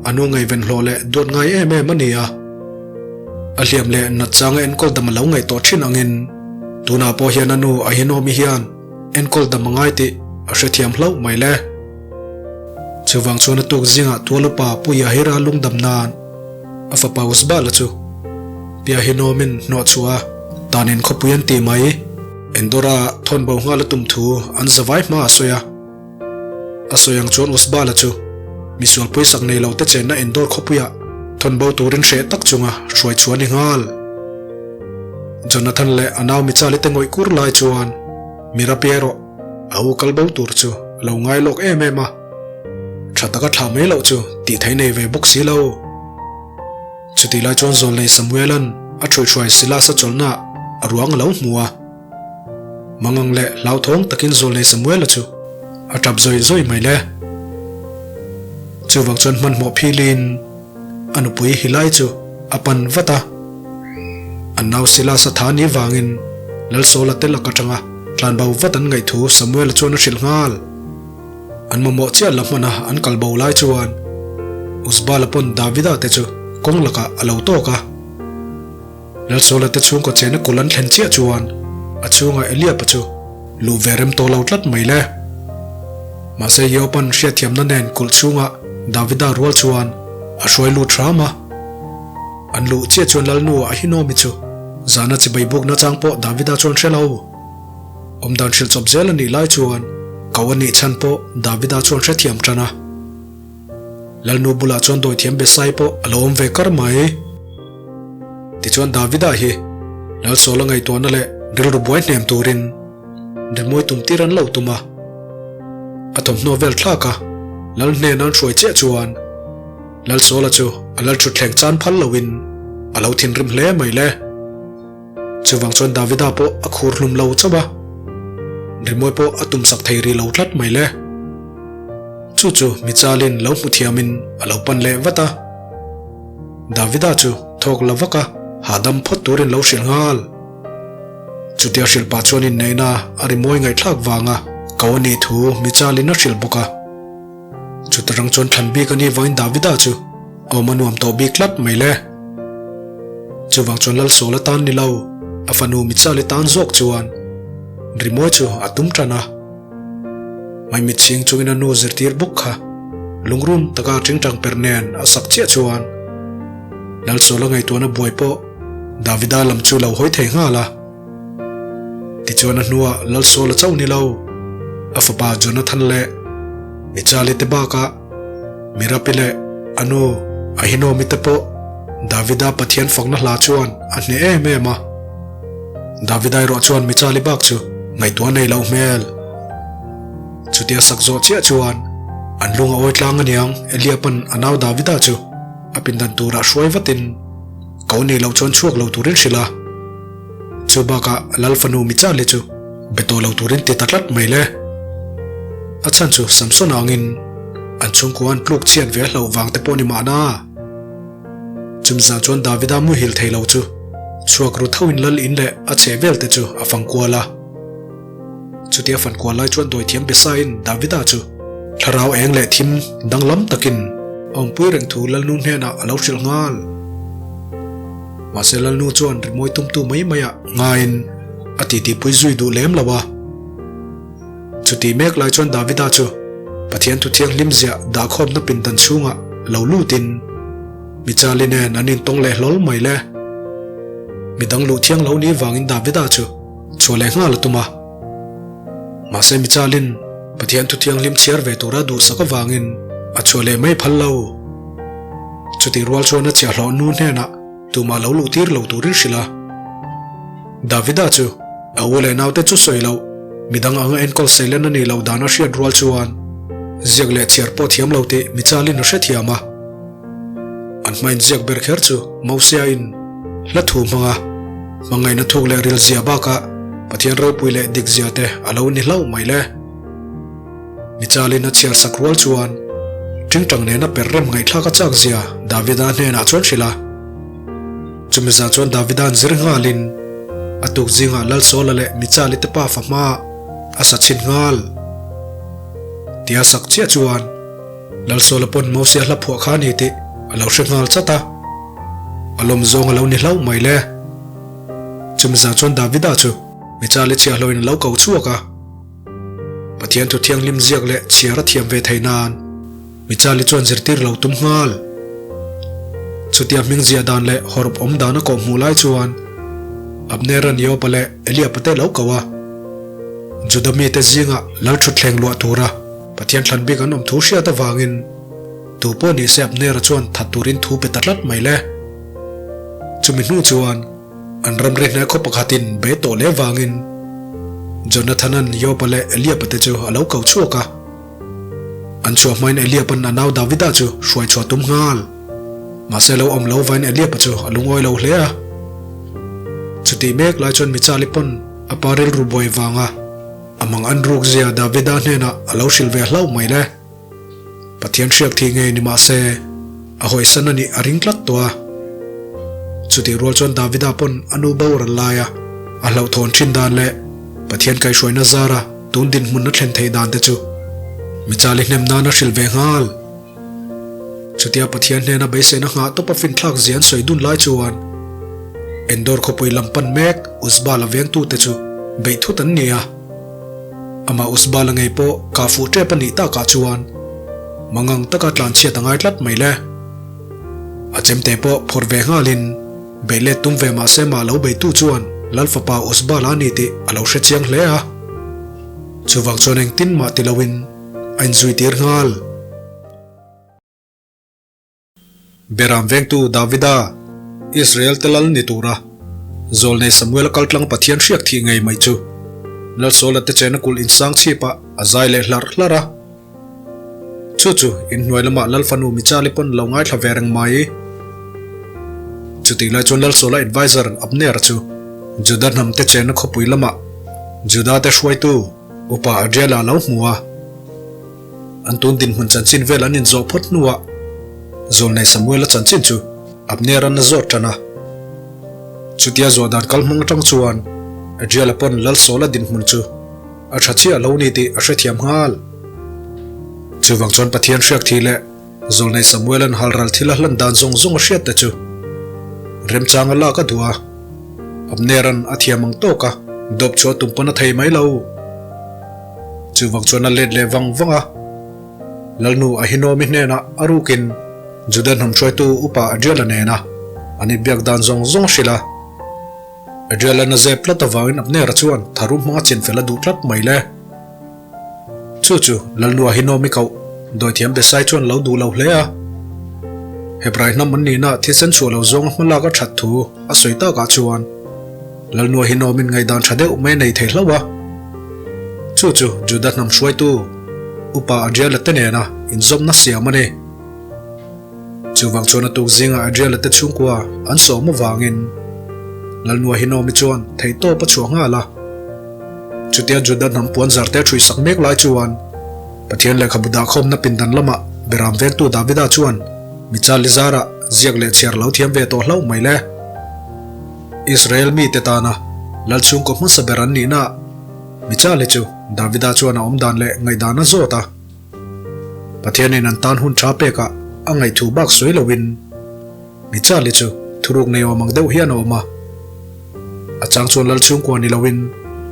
a nu ngaihven hlawh leh duat ngai em em a ni a. A hliam leh nat changa enkawl dam a lo ngaih tawh thin angin Tunah pawh hian a nu Ahinomi hian enkawl dam a ngai tih a hrethiam hlauh mai le. Chuvang chuan a tuk zingah tual upa Pu Yahira lungdam nan a fapa Uzbala chu Pi Ahinomin hnawh chhuah a tanin khawpui an ti mai. Endora thawn bo nghal a tum thu an zavai hma a sawi a. A sawi ang chuan Uzbala chu misual pawisak nei lo te chenna Endor khawpuiah thawn bo turin hreh tak chunga hruai chhuah a ni nghal. Jonathan leh a nau Michali te ngawih kur lai chuan Mirapi erawh a u kal bo tur chu a lo ngai lawk em em a, tha taka thlah mai loh chu tih theih nei ve bawk si lo. Chutih lai chuan Zawlnei Samuelan a ṭhuihhruai Silas-a chawlhnaah a ruang a lo hmu a. Mangang leh hlauthawng takin Zawlnei Samuela chu a ṭap zawih zawih mai le. Chuvang chuan hmanhmawh philin a nupui Hilai chu a pan vat a. An nau Silas-a tha ni vangin Lalsawla te lak aṭanga tlanbo vat an ngaih thu Samuela chuan a hrilh nghal. An mamawh chiah la hmana an kal bo lai chuan Uzbala pawn Davida te chu kawng lakah a lo tawk a. Lalsawla te chhungkaw chena kul an thlen chiah chuan a chhungah Eliab-a chu luh ve rem tawh lo tlat mai le. Mahse Job-a'n hriatthiamna nen kulh chhungah Davida rual chuan a hruai lut hram a. An luh chiah chuan Lalnu Ahinomi chu zana chibai bukna chang pawh Davida chuan hre lo. Awmdan hrilh chawp zel a nih lai chuan ko a nih chhan pawh Davida chuan hrethiam tan a. Lalnu bulah chuan dawithiam Besai pawh a lo awm ve kar mai. Tichuan Davida hi Lalsawla ngaihtuahna leh rilru buai hnem turin rimawi tum tir an lo tum a. A thawmhnaw vel thlak a, Lal hnena an hruai chiah chuan Lalsawla chu a lal thutthleng chan phal loin a lo thinrim hle mai le. Chuvang chuan Davida pawh a khur hlum lo chauh a, rimawi pawh a tumsak thei rih lo tlat mai le. Chu chu Michalin lo hmu thiamin a lo pan leh vat a. Davida chu thawk la vak a, hahdam phawt turin lo hrilh nghal. Chutia hrilh pah chuan inneihna a rimawi ngaihthlak vanga ko a nih thu Michalin a hrilh bawk a. Chuta rang chuan thlan bik a nih vangin Davida chu awm a nuam tawh bik tlat mai le. Chuvang chuan Lalsawla tan ni lo, a fanu Michali tan zawk chuan rimawi chu a tum tan a. Maimit chhing chungin a nu zirtir bawk kha lungrun taka tingtang per nen a sak chiah chuan Lalsawla ngaihtuahna buai pawh Davida lam chu lo hawi thei nghal a. Tichuan a hnuah Lalsawla chauh ni lo, a fapa Jonathan leh Michali te bakah Mirapi leh a nu Ahinomi te pawh Davida Pathian fakna hla chuan a hneh em em a. Davida erawh chuan Michali bak chu ngaihtuah nei loh hmel. Chutia sak zawh chiah chuan an lung a awi tlang aniang Eliapa'n a nau Davida chu a pindan turah hruai vatin ko nei loh chuan chhuak lo turin hrilh a. Chu bakah Lal fanu Michali chu be tawh lo turin ti ta tlat mai le. A chhan chu Samson angin an chhungkua an tluk chhiat ve hlauh vang te pawh ni mahna. Chumi zan chuan Davida muhil thei lo chu chhuak ru tho in lal in leh a chheh vel te chu a fang kual a. Chutia fan kual lai chuan dawithiam Besaiin Davida chu thlarau eng leh thim danglam takin a awmpui reng thu Lalnu hnenah a lo hrilh nghal. Mahse Lalnu chuan rimawi tumtu mai maiah ngaiin a titipui zui duh lem lo a. Chutih mek lai chuan Davida chu Pathian thu thianghlim ziah dahkhawmna pindan chhungah lo lutin Michali nen an intawng leh hlawl mai le. Midang luh thiang lo ni vangin Davida chu chhuah leh nghal a tum a. Mahse Michalin Pathian thu thianghlim chhiar ve tura duhsak avangin a chhuah leh mai phal lo. Chutih rual chuan a chiahhlawh nu hnenah tumah lo luh tir lo turin hrilh a. Davida chu a u leh naute chu sawi loh, midang anga enkawl seilen a nih loh dan a hriat rual chuan ziak leh chhiar pawh thiam lo tih Michalin a hrethiam a. An hmain ziak ber kher chu Mosia-in hla thu hmanga hmangaihna thuk leh ril zia bakah Pathian ropui leh dik zia te a lo ni hlauh mai le. Michalin a chhiar sak rual chuan tingtang nena per rem ngaihthlak a chak zia Davida hnenah chuan hrilh a. Chumi zan chuan Davida'n zir nghalin a tuk zingah Lalsawla leh Michali te pafa hmaah a sa chhin nghal. Tia sak chiah chuan Lalsawla pawn Mosia hla phuah kha a ni tih a lo hre nghal chat a, a lawm zawng a lo ni hlauh mai le. Chumi zan chuan Davida chu. Michali chhiahhlawhin a lo ko chhuak a. Pathian thu thianghlim ziak leh chhiar a thiam ve thei nan Michali chuan zirtir lo tum nghal. Chutia hming ziah dan leh hawrp awm dan a kawh hmuh lai chuan Abnera'n Joaba leh Eliaba te lo ko a. Juda mite zingah lal thutthleng luah tura Pathian thlan bik an awm thu hriat avangin tu pawh ni se Abnera chuan that turin thu pe ta tlat mai le. Chumi hnu chuan an ramri hneh khaw pakhatin be tawh leh vangin Jonathana'n Joaba leh Eliaba te chu a lo ko chhuak a. An chhuah hmain Eliaba'n a nau Davida chu hruai chhuah tum nghal. Mahse lo awm lo vain Eliaba chu a lungawi lo hle a. Chutih mek lai chuan Michali pawn a pa rilru buai vanga a mang an ruk zia Davida hnenah a lo hrilh ve hlauh mai le. Pathian hriak thih ngei ni mah se a hawisan a nih a ring tlat tawh a. Chutih rual chuan Davida pawn a nu boral laia a hlauhthawn thin dan leh Pathian kaihhruaina zara tun dinhmun a thlen theih dan te chu Michali hnem nan a hrilh ve nghal. Chutia Pathian hnena beiseina nghah tawp a finthlak zia an sawi dun lai chuan Endor khawpui lam pan mek Uzbala vengtute chu beih thut an ni a. Amah Uzbala ngei pawh kah fuh tep a nih takah chuan mangang taka tlanchhiat a ngai tlat mai le. A chemte pawh phawrh ve nghalin beih let tum ve mahse mah lo beitu chuan Lal fapa Uzbala a ni tih a lo hre chiang hle a. Chuvang chuan engtin mah ti loin a inzui tir nghal. Beram vengtu Davida, Israel te lal ni tura Zawlnei Samuela kaltlang Pathian hriak thih ngei mai chu Lal Saula te chena kulh insang chhipah a zai leh hlarh hlarh a. Chu chu inhnuai lamah Lal fanu Michali pawn lo ngaithla ve reng mai. Chutih lai chuan Lal Saula adviser Abner chu Juda hnam te chena khawpui lamah Juda te hruaitu Upa Adriela a lo hmu a. An tun dinhmun chanchin vel an inzawh phawt hnuah Zawlnei Samuela chanchin chu Abner-a'n a zawt tan a. Chutia zawh dan kal hmang atang chuan Adriela pawn Lal Saula dinhmun chu a tha chiah lo ni tih a hrethiam nghal. Chuvang chuan Pathian hriak thih leh Zawlnei Samuela'n halral thil a hlan dan zawng zawng a hriat te chu remchang a lak a duh a. Abner-a'n a thiam ang tawk a, dawp chhuah tum pawn a thei mai lo. Chuvang chuan a let leh vang vang a. Lalnu Ahinoami hnenah a rukin Juda hnam hruaitu upa Adriela nena an inbiak dan zawng zawng a hrilh a. Adriela'n a zep tlat avangin Abnera chuan tharum hmanga chinfel a duh tlat mai le. Chu chu Lalnu Ahinoami koh dawithiam Besai chuan lo duh lo hle a. Hebrai hnam an nihna thisen chhuah lo zawnga hmalak a that thu a sawi takah chuan Lalnu Ahinoamin ngaihdan tha deuh mai a nei thei hlauh a. Chu chu Juda hnam hruaitu Upa Adriela te nena inzawmna siam a ni. Chuvang chuan a tuk zingah Adriela te chhungkua an sawm avangin Lalnu Ahinoami chuan theihtawp a chhuah nghal a. Chutia Juda hnam puan zarte a ṭhui sak mek lai chuan Pathian lehkhabu dahkhawmna pindan lamah Beram vengtu Davida chuan Michali zarah ziak leh chhiar lo thiam ve tawh hlauh mai le. Israel mite tana Lal chhungkaw hmasa ber an nihna Michali chu Davida chuan a awmdan leh ngaihdan a zawt a. Pathianin an tan hun tha pekah a ngaihthu bak sawi loin Michali chu thuruk nei awm ang deuh hian a awm a. A chang chuan lal chhungkua ni loin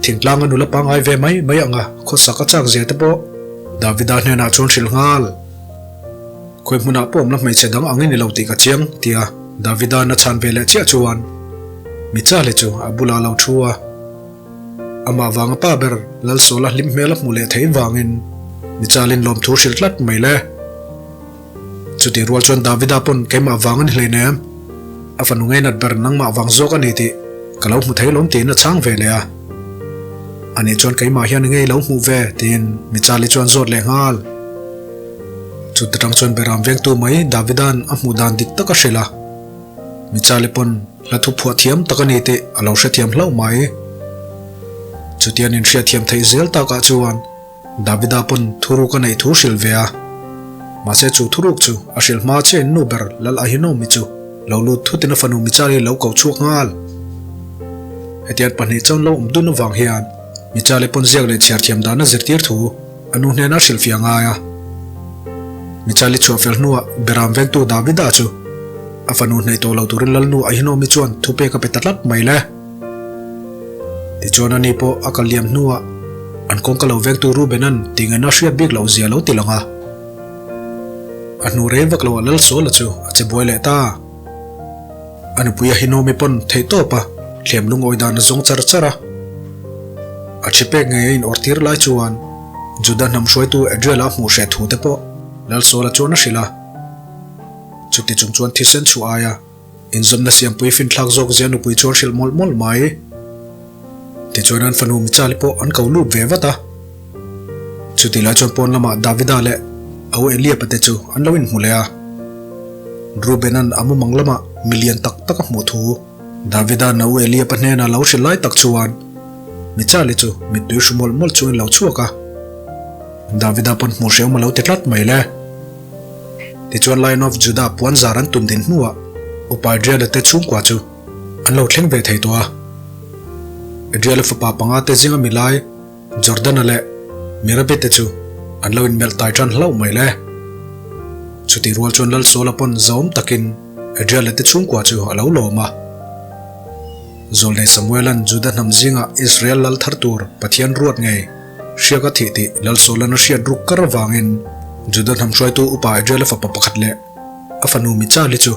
thingtlang a nula pangngai ve mai mai ang a, khawsak a chak zia te pawh Davida hnenah chuan hrilh nghal. Khawi hmunah pawh awm la hmeichhe dang ang i ni lo tih ka chiang, tia Davida'n a chhan ve leh chiah chuan Michali chu a bulah a lo thu a. Amah vanga pa ber Lalsawla hlim hmel a hmuh leh theih vangin Michalin lawmthu hrilh tlat mai le. Chutih rual chuan Davida pawn keimah vang a ni hleinem, a fanu ngeinat ber nangmah vang zawk a ni tih ka lo hmu thei lawm tiin a chhang ve leh a. Ani chuan keimah hian i ngei lo hmuh ve tiin Michali chuan zawt leh nghal. Chuta tang chuan Beram vengtu mai Davida'n a hmuh dan dik tak a hrilh a. Michali pawn hla thu phuah thiam tak a ni tih a lo hrethiam hlauh mai. Chutian inhriatthiam theih zel takah chuan Davida pawn thuruk a neih thu hrilh ve a. Mahse chu thuruk chu a hrilh hma chiahin nu ber Lal Ahinomi chu lo lut thutin a fanu Michali lo ko chhuak nghal. Hetiang pahnih chuan lo awm dun avang hian Michali pawn ziak leh chhiar thiam dan a zirtir thu a nu hnena hrilhfiah ngai a. Michali chhuah fel hnuah Beram vengtu Davida chu a fanu hnaih tawh lo turin Lalnu Ahinomi chuan thupek a pe ta tlat mai le. Tichuan ani pawh a kal liam hnuah an kawngka lo vengtu Reuben-a'n tingaihna hriat bik loh zia lo ti lang a. A hnu rei vak loah Lalsawla chu a che buai leh ta. A nupui Ahinomi pawn theihtawp a thliam lungawi dan a zawng char char a. A thi pek ngei a inawr tir lai chuan Juda hnam hruaitu Adriel-a hmuh hreh thu te pawh Lalsawla chuan a hrilh a. Chuti chung chuan thisen chhuah aia inzawmna siampui finthlak zawk zia nupui chuan hrilh mawlh mawlh mai. Tichuan an fanu Michali pawh an ko lut ve vat a. Chutih lai chuan pawn lamah Davida leh a u Eliaba te chu an lo inhmu leh a. Reuben-a'n a mumang lamah mi lian tak tak a hmuh thu Davida'n a u Eliaba hnenah lo hrilh lai tak chuan Michali chu mittui hru mawlh mawlh chungin lo chhuak a. Davida pawn hmuh hreawm a lo ti tlat mai le. Tichuan Lion of Judah puan zar an tum din hnuah Upa Adriel-a te chhungkua chu an lo thleng ve thei tawh a. Adriel-a fapa panga te zinga mi lai Jordan-a leh Mirabe te chu an lo inmelh tai tan hlauh mai le. Chutih rual chuan Lalsawla pawn zahawm takin Adriel-a te chhungkua chu a lo lawm a. Zawlnei Samuel-a'n Juda hnam zingah Israel lal thar tur Pathian ruat ngei hriak a thih tih Lalsawla'n a hriat ruk kar avangin Juda hnam hruaitu upa Adriel-a fapa pakhat leh a fanu Michali chu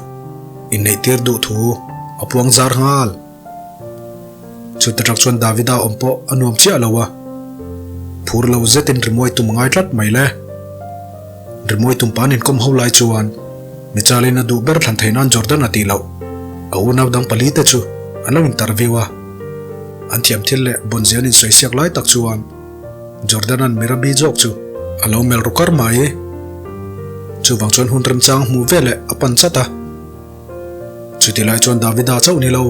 inneihtir duh thu a puang zar nghal. Chuta tak chuan Davida awm pawh a nuam chiah lo a, phur lo zetin rimawi tum a ngai tlat mai le. Rimawi tum pa'n inkawm ho lai chuan Michalin a duh ber thlan thei nan Jordan a tih loh. A unau dang pali te chu an lo interview a, an thiam thil leh bawnzia an insawi siak lai tak chuan Jordan-a'n Mirabi zawk chu a lo melh ru kar mai. Chuvang chuan hun remchang hmuh veleh a pan chat a. Chuti lai chuan Davida chauh ni lo,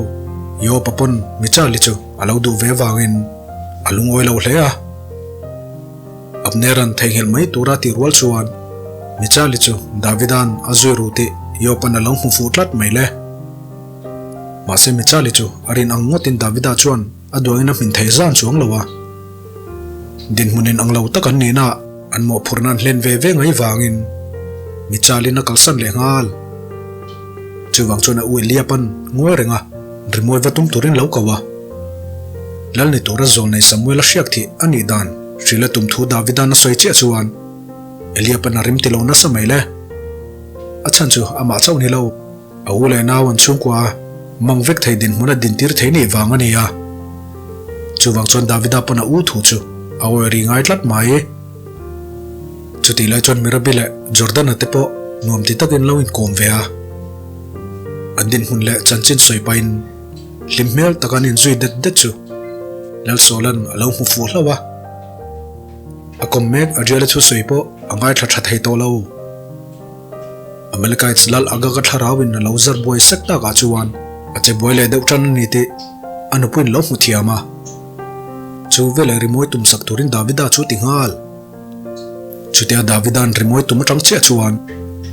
Job-a pawn Michali chu a lo duh ve avangin a lungawi lo hle a. Abner-a'n theihnghilh mai tura tih rual chuan Michali chu Davida'n a zui ru tih Job-a'n a lo hmu fuh tlat mai le. Mahse Michali chu a rin ang ngawtin Davida chuan a duangin a hmin thei zan chuang lo a. Dinhmunin ang lo tak an nihna an mawhphurhna an hlen ve ve ngai vangin Michalin a kalsan leh nghal. Chuvang chuan a u Eliapan ngawi reng a, rimawi va tum turin lo ko a. Lal ni tura zawl nei Samuel a hriak thih a nih dan hrilh a tum thu Davida'n a sawi chiah chuan Eliapan a rim ti lo nasa mai le. A chhan chu amah chauh ni lo. A u leh nau an chhungkua a mang vek thei dinhmun a dintir thei nih vang a ni a. Chuvang chuan Davida pawn a u thu chu a awi ri ngai tlat mai. Chutih lai chuan Mirabi leh Jordana te pawh nuam ti takin lo inkawm ve a. An dinhmun leh chanchin sawi pahin hlim hmel tak an inzui det det chu Lalsawla'n a lo hmu fuh hlauh a. A kawm mek Adriela thusawi pawh a ngaithla tha thei tawh lo. Amalekites lal Agaga thlarauin a lo zar buai sek takah chuan a che buai leh deuh tan a ni tih a nupuiin lo hmu thiam a. Chu veleh rimawi tum sak turin Davida chu ti nghal. Chutia Davida'n rimawi tum atang chiah chuan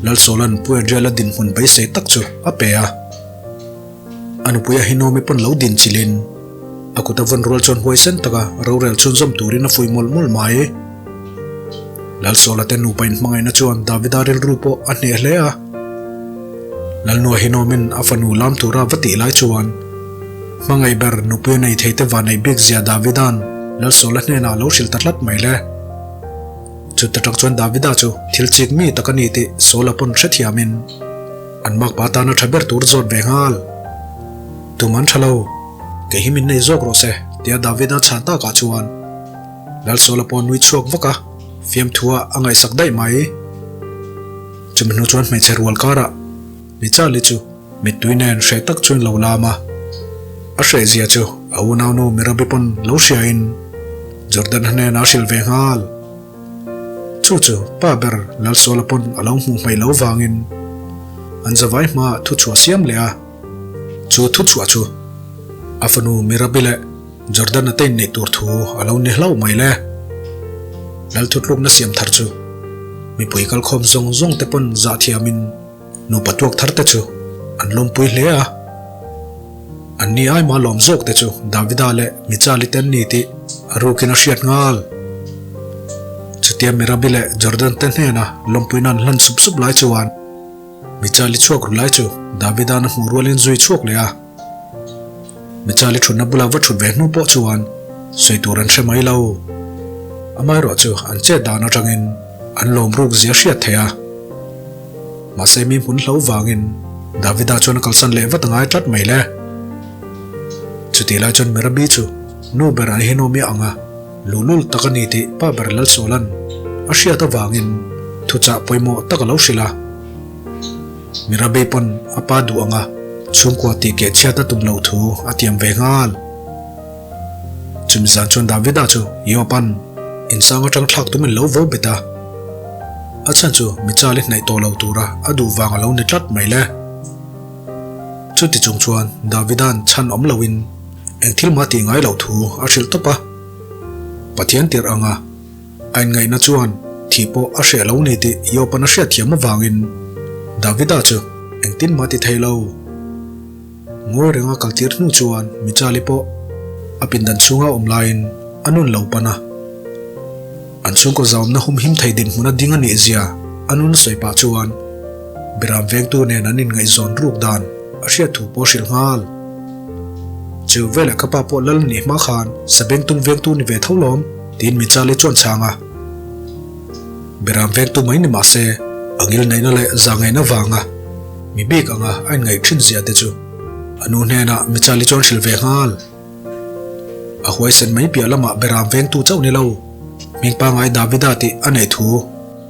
Lal Saula'n Pu Adriel-a dinhmun beisei tak chu a pe a. A nupui Ahinomi pawn lo din chilhin a kut a vawn rual chuan huaisen taka rorel chhunzawm turin a fuih mawlh mawlh mai. Lalsawla te nupa inhmangaihna chuan Davida rilru pawh a hneh hle a. Lalnu Ahinomin a fanu lam tura va tih lai chuan hmangaih ber nupui a nei thei te vanneih bik zia Davida'n Lalsawla hnenah a lo hrilh ta tlat mai le. Chuta tak chuan Davida chu thil chik mi tak a ni tih Saula pawn hrethiamin an makpa tana tha ber tur zawt ve nghal. Tum an tha lo, kei hi min nei zawk rawh se tia Davida chhan takah chuan Lalsawla pawh nui chhuak vak a, fiamthua a ngaihsak daih mai. Chumi hnu chuan hmeichhe rual karah Michali chu mittui nen hreh tak chuan lo lam a, a hreh zia chu a unaunu Mirabi pawn lo hriain Jordan hnenah a hrilh ve nghal. Chu chu pa ber Lalsawla pawn a lo hmuh hmaih lo vangin an zavai hmaah thuchhuah siam leh a, chu thuchhuah chu a fanu Mirabi leh Jordan a te inneih tur thu a lo ni hlauh mai le. Lalthutlukna siam thar chu mipui kalkhawm zawng zawng te pawn zah thiamin Nupa tuak thar te chu an lawmpui hle a, an ni aima lawm zawk te chu Davida leh Michali te an ni tih a rukin a hriat nghal. Chutia Mirabi leh Jordan te hnena lawmpuina an hlan sup sup lai chuan Michali chhuak ru lai chu Davida'n a hmuh rualin zui chhuak leh a. Michali thutna bula va thut ve hnu pawh chuan sawi tur an hre mai lo. Amaherawhchu an chet dan atangin an lawm ruk zia hriat theih a. Mahse mi hmun hlo vangin Davida chuan a kalsan leh vat a ngai tlat mai le. Chutih lai chuan Merabi chu nu ber an hinawm i ang a, luhlul tak a ni tih pa ber Lalsawla'n a hriat avangin thuchah pawimawh tak a lo hrilh a. Mirabi pawn a pa duh ang a, chhungkua tih keh chhiat a tum loh thu a tiam ve nghal. Chumi zan chuan Davida chu Joab-a'n insang atang thlak tumin lo vo bet a. A chhan chu Michal-i hnaih tawh lo tura a duh vang a lo ni tlat mai le. Chuti chung chuan Davida'n chhan awm loin eng thil mah tih ngai loh thu a hrilh tawp a. Pathian tirh anga a inngaihna chuan thih pawh a hreh lo ni tih Job-a'n a hriatthiam avangin Davida chu engtin mah ti thei lo. Ngawi renga kaltir hnu chuan Michali pawh a pindan chhunga awm laiin a nun lo pan a. An chhungkaw zaumna humhim thei dinhmun a ding a nih zia a nun sawi pah chuan Biram vengtu nen an inngaihzawn ruk dan a hriat thu pawh a hrilh nghal. Chu veleh ka pa pawh lal nih hma khan Sabengtung vengtu ni ve tho lawm tiin Michali chuan chhang a. Biram vengtu mai ni mah se a ngilneihna leh zahngaihna vanga Mi bik anga a inngaih thin zia te chu a nu hnenah Michali chuan hrilh ve nghal. A huaisen mai piah lamah Beram vengtu chauh ni lo, hming pangngai Davida tih a neih thu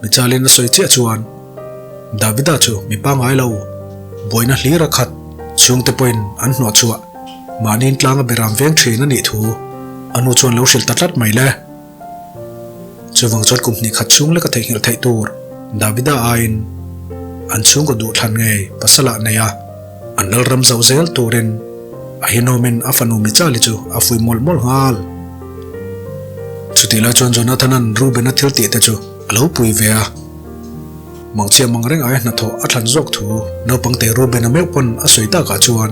Michali'n a sawi chiah chuan Davida chu mi pangngai lo, buaina hlir a khat, chhungte pawhin an hnawh chhuah mahniin tlanga Beram veng thin a nih thu a nu chuan lo hrilh ta tlat mai le. Chuvang chuan kum hnih khat chhung leka theihnghilh theih tur Davida aiin an chhungkaw duhthlan ngei pasalah nei a, an lalram zauh zel turin a hinawmin a fanu Michali chu a fui mawlh mawlh nghal. Chutih lai chuan Jonathana'n Reuben-a thil tih te chu a lo pui ve a, Mangchhia mang reng aia hnathawh a thlan zawk thu naupangte Reuben-a meuh pawn a sawi takah chuan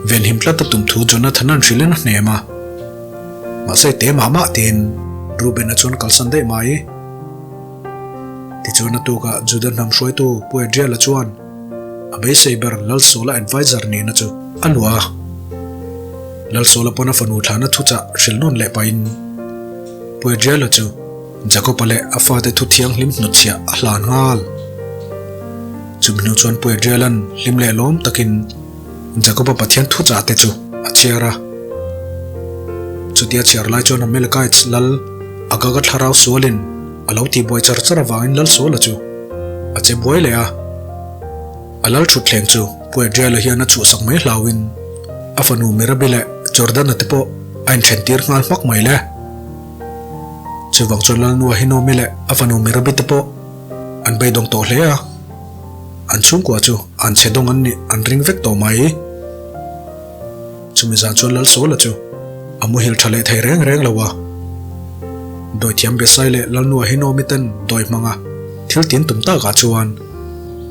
venhim tlat a tum thu Jonathana'n hrilhin a hnem a. Mahse te mah mah tiin Reuben-a chuan kalsan daih mai. Tichuan a tukah Juda hnam hruaitu Pu Adriel-a chuan a beisei ber Lalsawla advisor nihna chu a luah a. Lalsawla pawn a fanu thlahna thuchah hrilh nawn leh pahin Pu Adriel-a chu Jakob-a leh a fate thu thianghlim hnutchhiah a hlan nghal. Chumi hnu chuan Pu Adriel-a'n hlim leh lawm takin Jakob-a Pathian thuchah te chu a chhiar a. Chutia chhiar lai chuan Amalekites lal Agaga thlarau sualin a lo tihbuai char char avangin lal Saula chu a che buai leh a. A lal thutthleng chu Pu Adriel-a hian a chhuhsak mai hlauhin a fanu Merabi leh Jordana te pawh a inthentir nghal hmak mai le. Chuvang chuan Lalnu Ahinomi leh a fanu Merabi te pawh an beidawng tawh hle a. An chhungkua chu an chhe dawng an nih an ring vek tawh mai. Chumi zan chuan Lalsawla chu a muhil tha leh thei reng reng lo a. Dawithiam Besai leh Lalnu Ahinomi ten dawi hmanga thil tin tum takah chuan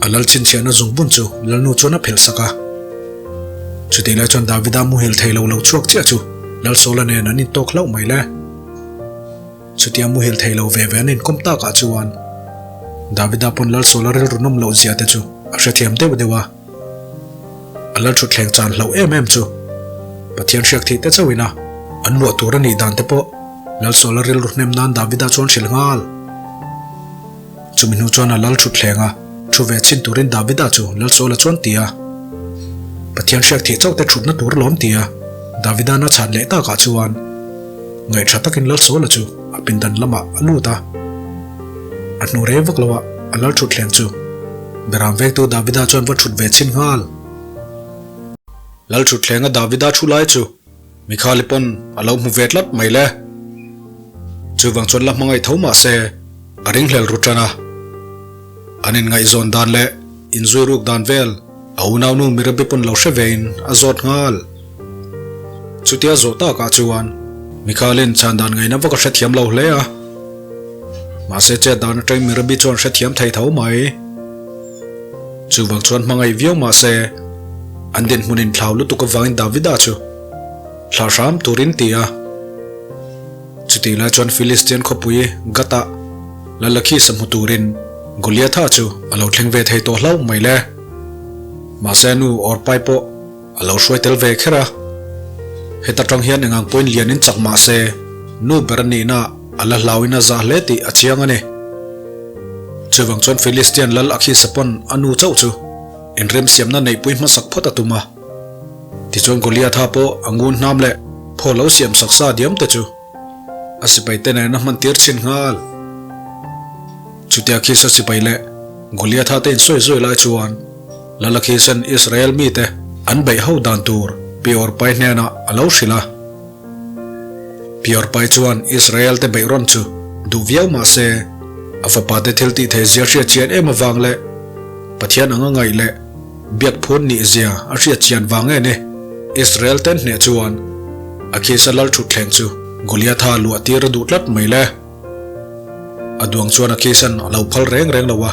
a lal chhinchhiahna zungbun chu Lalnu chuan a phelh sak a. Chutih lai chuan Davida muhil thei lo lo chhuak chiah chu Lalsawla nen an intawk hlauh mai le. Chutia muhil thei lo ve ve an inkawm takah chuan Davida pawn Lalsawla rilru nawm loh zia te chu a hrethiam deuh deuh a. A Lalthutthleng chan hlauh em em chu Pathian hriak thih te chauhin a an luah tur a nih dan te pawh Lalsawla rilru hnem nan Davida chuan hrilh nghal. Chumi hnu chuan a Lalthutthleng a thu ve chhin turin Davida chu Lalsawla chuan ti a. Pathian hriak thih chauh te thutna tur lawm ti a Davida'n a chhan leh takah chuan Ngaihṭha takin Lalsawla chu a pindan lamah a lut a. A hnu rei vak loah a lal ṭhutthleng chu Beram vengtu Davida chuan va ṭhut ve chhin nghal. Lal ṭhutthlenga Davida ṭhu lai chu Mikhali pawn a lo hmu ve tlat mai le. Chuvang chuan la hmangaih tho mah se a ringhlel ru ṭan a. An inngaihzawn dan leh inzui ruk dan vel a unaunu Mirabi pawn lo hre vein a zawt nghal. Chutia zawh takah chuan Mikhalin chhan dan ngaihna vak a hrethiam lo hle a. Mahse chet dan atangin Mirabi chuan hrethiam thei tho mai. Chuvang chuan hmangaih viau mahse an dinhmun inthlau lutuk avangin Davida chu thlah hram turin ti a. Chutih lai chuan Philistian khawpui Gat-ah Lalakis a hmu turin Goliatha chu a lo thleng ve thei tawh hlauh mai le. Mahse nu Orpai pawh a lo hruai tel ve kher a. Heta tang hian engang pawhin lianin chak mah se, nu ber a nihna a la hlauin a zah hle tih a chiang a ni. Chuvang chuan Philistian lal Akhisa pawn a nu chauh chu inremsiamna neihpui hmasak phawt a tum a. Tichuan Goliatha pawh a ngun hnam leh phaw lo siam sak sa diam te chu a sipai te nen a hman tir chhin nghal. Chutia Akhisa sipai leh Goliatha te insawi zui lai chuan Lal Akhisan Israel mite an beih ho dan tur Peor pai hnenah a lo hrilh a. Peor pai chuan Israel te beih rawn chu duh viau mah se a fapa te thil tih theih zia hriat chian em avang leh Pathian anga ngaih leh Biak phun nih zia a hriat chian vang nge ni? Israel ten hneh chuan Akhisa lal thutthleng chu Goliatha luah tir a duh tlat mai le. A duang chuan Akhisan a lo phal reng reng lo a.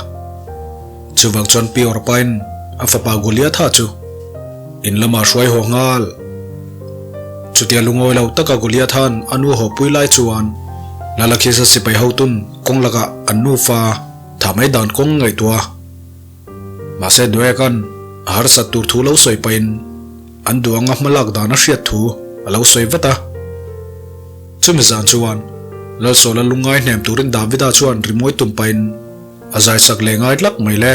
Chuvang chuan Peor pain a fapa Goliatha chu in lamah hruai haw nghal. Chutia lungawi lo taka Goliatha'n a nu haw pui lai chuan Lal Akhisa sipai hotun kawng lakah an nufa tha mai dan kawng ngaihtuah. Mahse Doeg-a'n a harsat tur thu lo sawi pahin an duh anga hma lak dan a hriat thu a lo sawi vat a. Chumi zan chuan Lalsawla lungngai hnem turin Davida chuan rimawi tum pahin a zaisak leh ngai tlat mai le.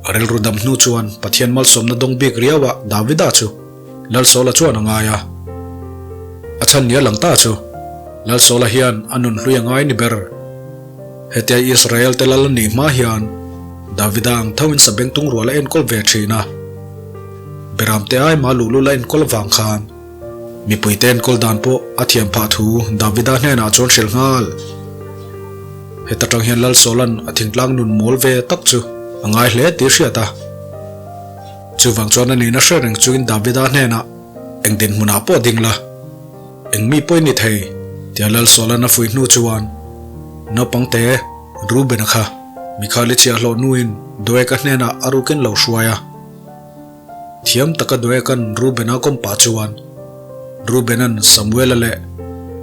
A rilru dam hnu chuan Pathian malsawmna dawng bik riauah Davida chu Lalsawla chuan a ngai a. A chhan nia lang ta chu Lalsawla hian a nun hlui a ngai ni ber. Hetia Israel te lal a nih hma hian Davida ang thoin sabengtung rual a enkawl ve thin a. Beramte ai mah luhlul a enkawl avang khan mipuite enkawl dan pawh a thiam phah thu Davida hnenah chuan hrilh nghal. Heta tang hian Lal Sawla'n a thingtlang nun mawl ve tak chu a ngai hle tih hriat a. Chuvang chuan a nihna hre reng chungin Davida hnenah eng dinhmunah pawh ding la. Eng mi pawhin ni thei? tia Lalsawla'n a fuih hnu chuan naupang te Reuben-a kha Mikhali chhiahhlawh nuin Doeg-a hnenah a rukin lo hruai a. Thiam taka Doeg-a'n Reuben-a kawm pah chuan Reuben-a'n Samuel-a leh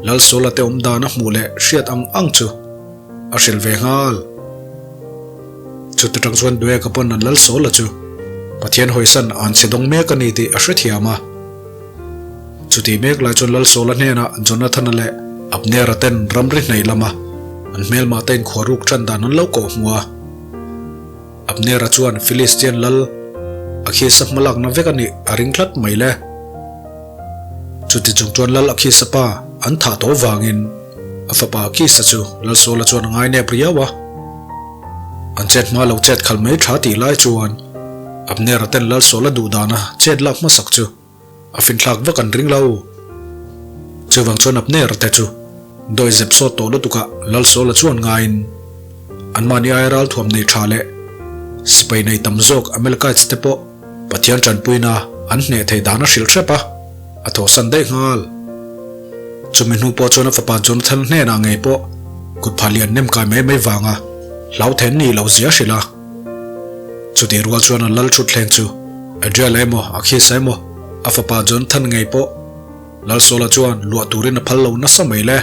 Lalsawla te awm dan a hmuh leh hriat ang ang chu a hrilh ve nghal. Chuta tang chuan Doeg-a pawn an Lalsawla chu Pathian hawisan an chhe dawng mek a ni tih a hrethiam a. Chutih mek lai chuan Lalsawla hnenah Jonathana leh Abnera ten ramri hnaih lama an hmelmah te inkhua ruk tan dan an lo kawh hmu a. Abnera chuan Philistian lal Akhisa hmalakna vek a nih a ring tlat mai le. Chuti chung chuan lal Akhisa pa an thah tawh vangin a fapa Akhisa chu Lalsawla chuan a ngainep riau a. An chet hma lo chet khalh mai tha tih lai chuan Abnera ten Lalsawla duh dana chet lak hmasak chu A finthlak vak an ring lo. Chuvang chuan Abner te chu dawi zep sawt tawh lutukah Lalsawla chuan ngaiin anmahni aia ralthuam nei tha leh sipai nei tam zawk Amalekites te pawh Pathian tanpuina an hneh thei dan a hrilh hrep a, a thawhsan daih nghal. Chumi hnu pawh chuan a fapa Jonathan hnenah ngei pawh kutphah lian nem kai mai mai vanga hlauhthen ni lo zia hrilh a. Chutih rual chuan a lal thutthleng chu Adriel emaw Akhis emaw a fapa Jonathan ngei pawh Lalsawla chuan luah turin a phal lo nasa mai le.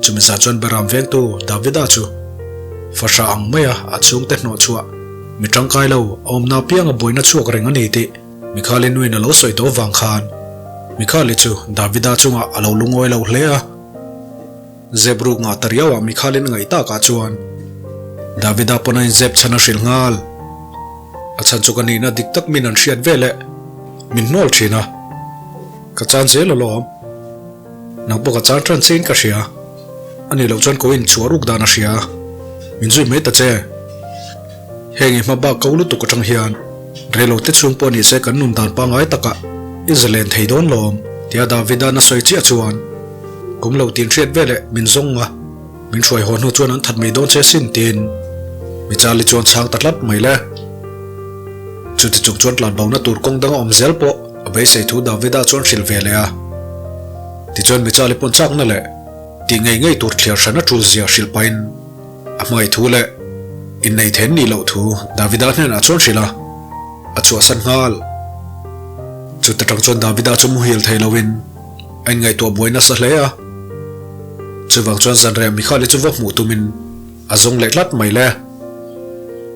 Chumi zah chuan Beram vengtu Davida chu fahrah ang maia a chhungte hnawh chhuah mi tangkai lo a awmna apianga buaina chhuak reng a ni tih Mikhali nuin a lo sawi tawh vang khan Mikhali chu Davida chungah a lo lungawi lo hle a. Zep ruk ngah ta riau ah Mikhalin ngaih tak ah chuan Davida pawn a inzep chhan a hrilh nghal. A chhan chu ka nihna dik tak min an hriat ve leh min hnawl thin a, ka chan zel alawm. Nang pawh ka chan tan chiin ka hria. A nih loh chuan ko in chhuah ruk dan a hria. Min zui mai ta che. Heng i hma bak ko lutuk atang hian reilo te chhung pawh ni se kan nun dan pangngai takah i zalen thei dawn lawm tia Davida'n a sawi chiah chuan kum lo tin hriat veleh min zawng a, min hruai haw hnu chuan an that mai dawn che sin tiin Michali chuan chhang ta tlat mai le. Chuti chung chuan tlanbo na tur kawng dang a awm zel pawh a beisei thu Davida chuan hrilh ve leh a. Tichuan Michali pawn chakna leh tih ngei ngei tur thliar hran a tul zia hrilh pahin A hmangaih thu leh innei then nih loh thu Davida hnenah chuan hrilh a, a chhuahsan nghal. Chuta tang chuan Davida chu muhil thei loin a inngaihtuah buai nasa hle a. Chuvang chuan zanreh Mikhali chu va hmuh tumin a zawng leh tlat mai le.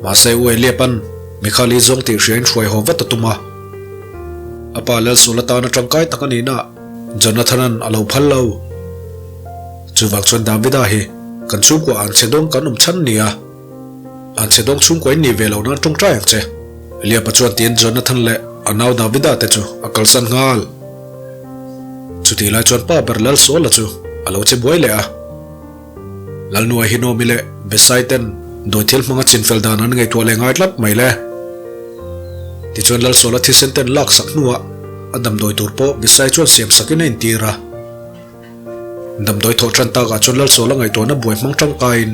Mahse U Eliapa'n Mikhali zawng tih hriain hruai haw vat a tum a. A pa Lalsual atana tangkai tak a nihna Jonathan-a'n a lo phal lo. Chuvang chuan Davida hi kan chhungkua an chhe dawng kan awm chhan nia. An chhe dawng chhungkua in nih ve lo nan tawngtai ang che. Eliaba chuan tiin Jonathan leh a nau Davida te chu a kalsan nghal. Chutih lai chuan pa ber Lalsuala chu a lo che buai leh a. Lalnuai hi Naomi leh Besai ten dawi thil hmanga chinfel dan an ngaihtuah leh ngai tlat mai le. Tichuan Lalsuala thisen ten lak sak hnuah a damdawi tur pawh Besai chuan siam sakin a intir a. Damdawi thawh tan takah chuan Lalsuala ngaihtuahna buai hmang tangkaiin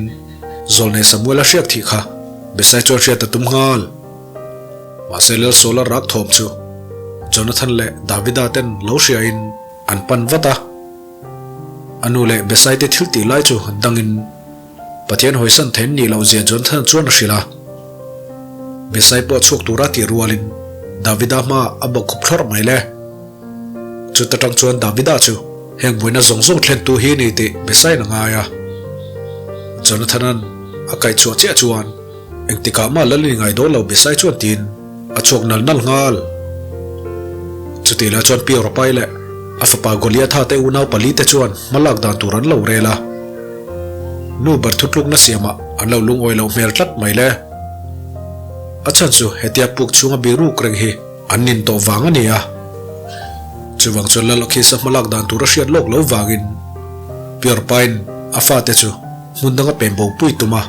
Zawlnei Samuel a hriak thih kha Besai chuan hriat a tum nghal. Mahse Lalsuala rak thawm chu Jonathan leh Davida ten lo hriain an pan vat a. A nu leh Besai te thil tih lai chu dangin Pathian hawisan thein nih loh zia Jonathan chuan a hrilh a. Besai pawh chhuak tura tih rualin Davida hmaah a bawkkhup thlawrh mai le. Chuta tang chuan Davida chu heng buaina zawng zawng thlentu hi a ni tih Besaiin a ngai a. Jonathan-a'n a kaihchhuah chiah chuan engtikah mah lal in ngai dawn lo Besai chuan tiin a chhuak nal nal nghal. Chutih lai chuan Pior a pai leh a fapa Goliatha te unau palite chuan hmalak dan tur an lo rel a. Nu ber thutlukna siamah an lo lungawi loh hmel tlat mai le. A chhan chu hetia puk chhunga biruk reng hi an nin tawh vang a ni a. Chuvang chuan Lal Akhisa hmalak dan tur a hriat lawk lo vangin Pior pain a fate chu hmun danga pem bo pui tum a.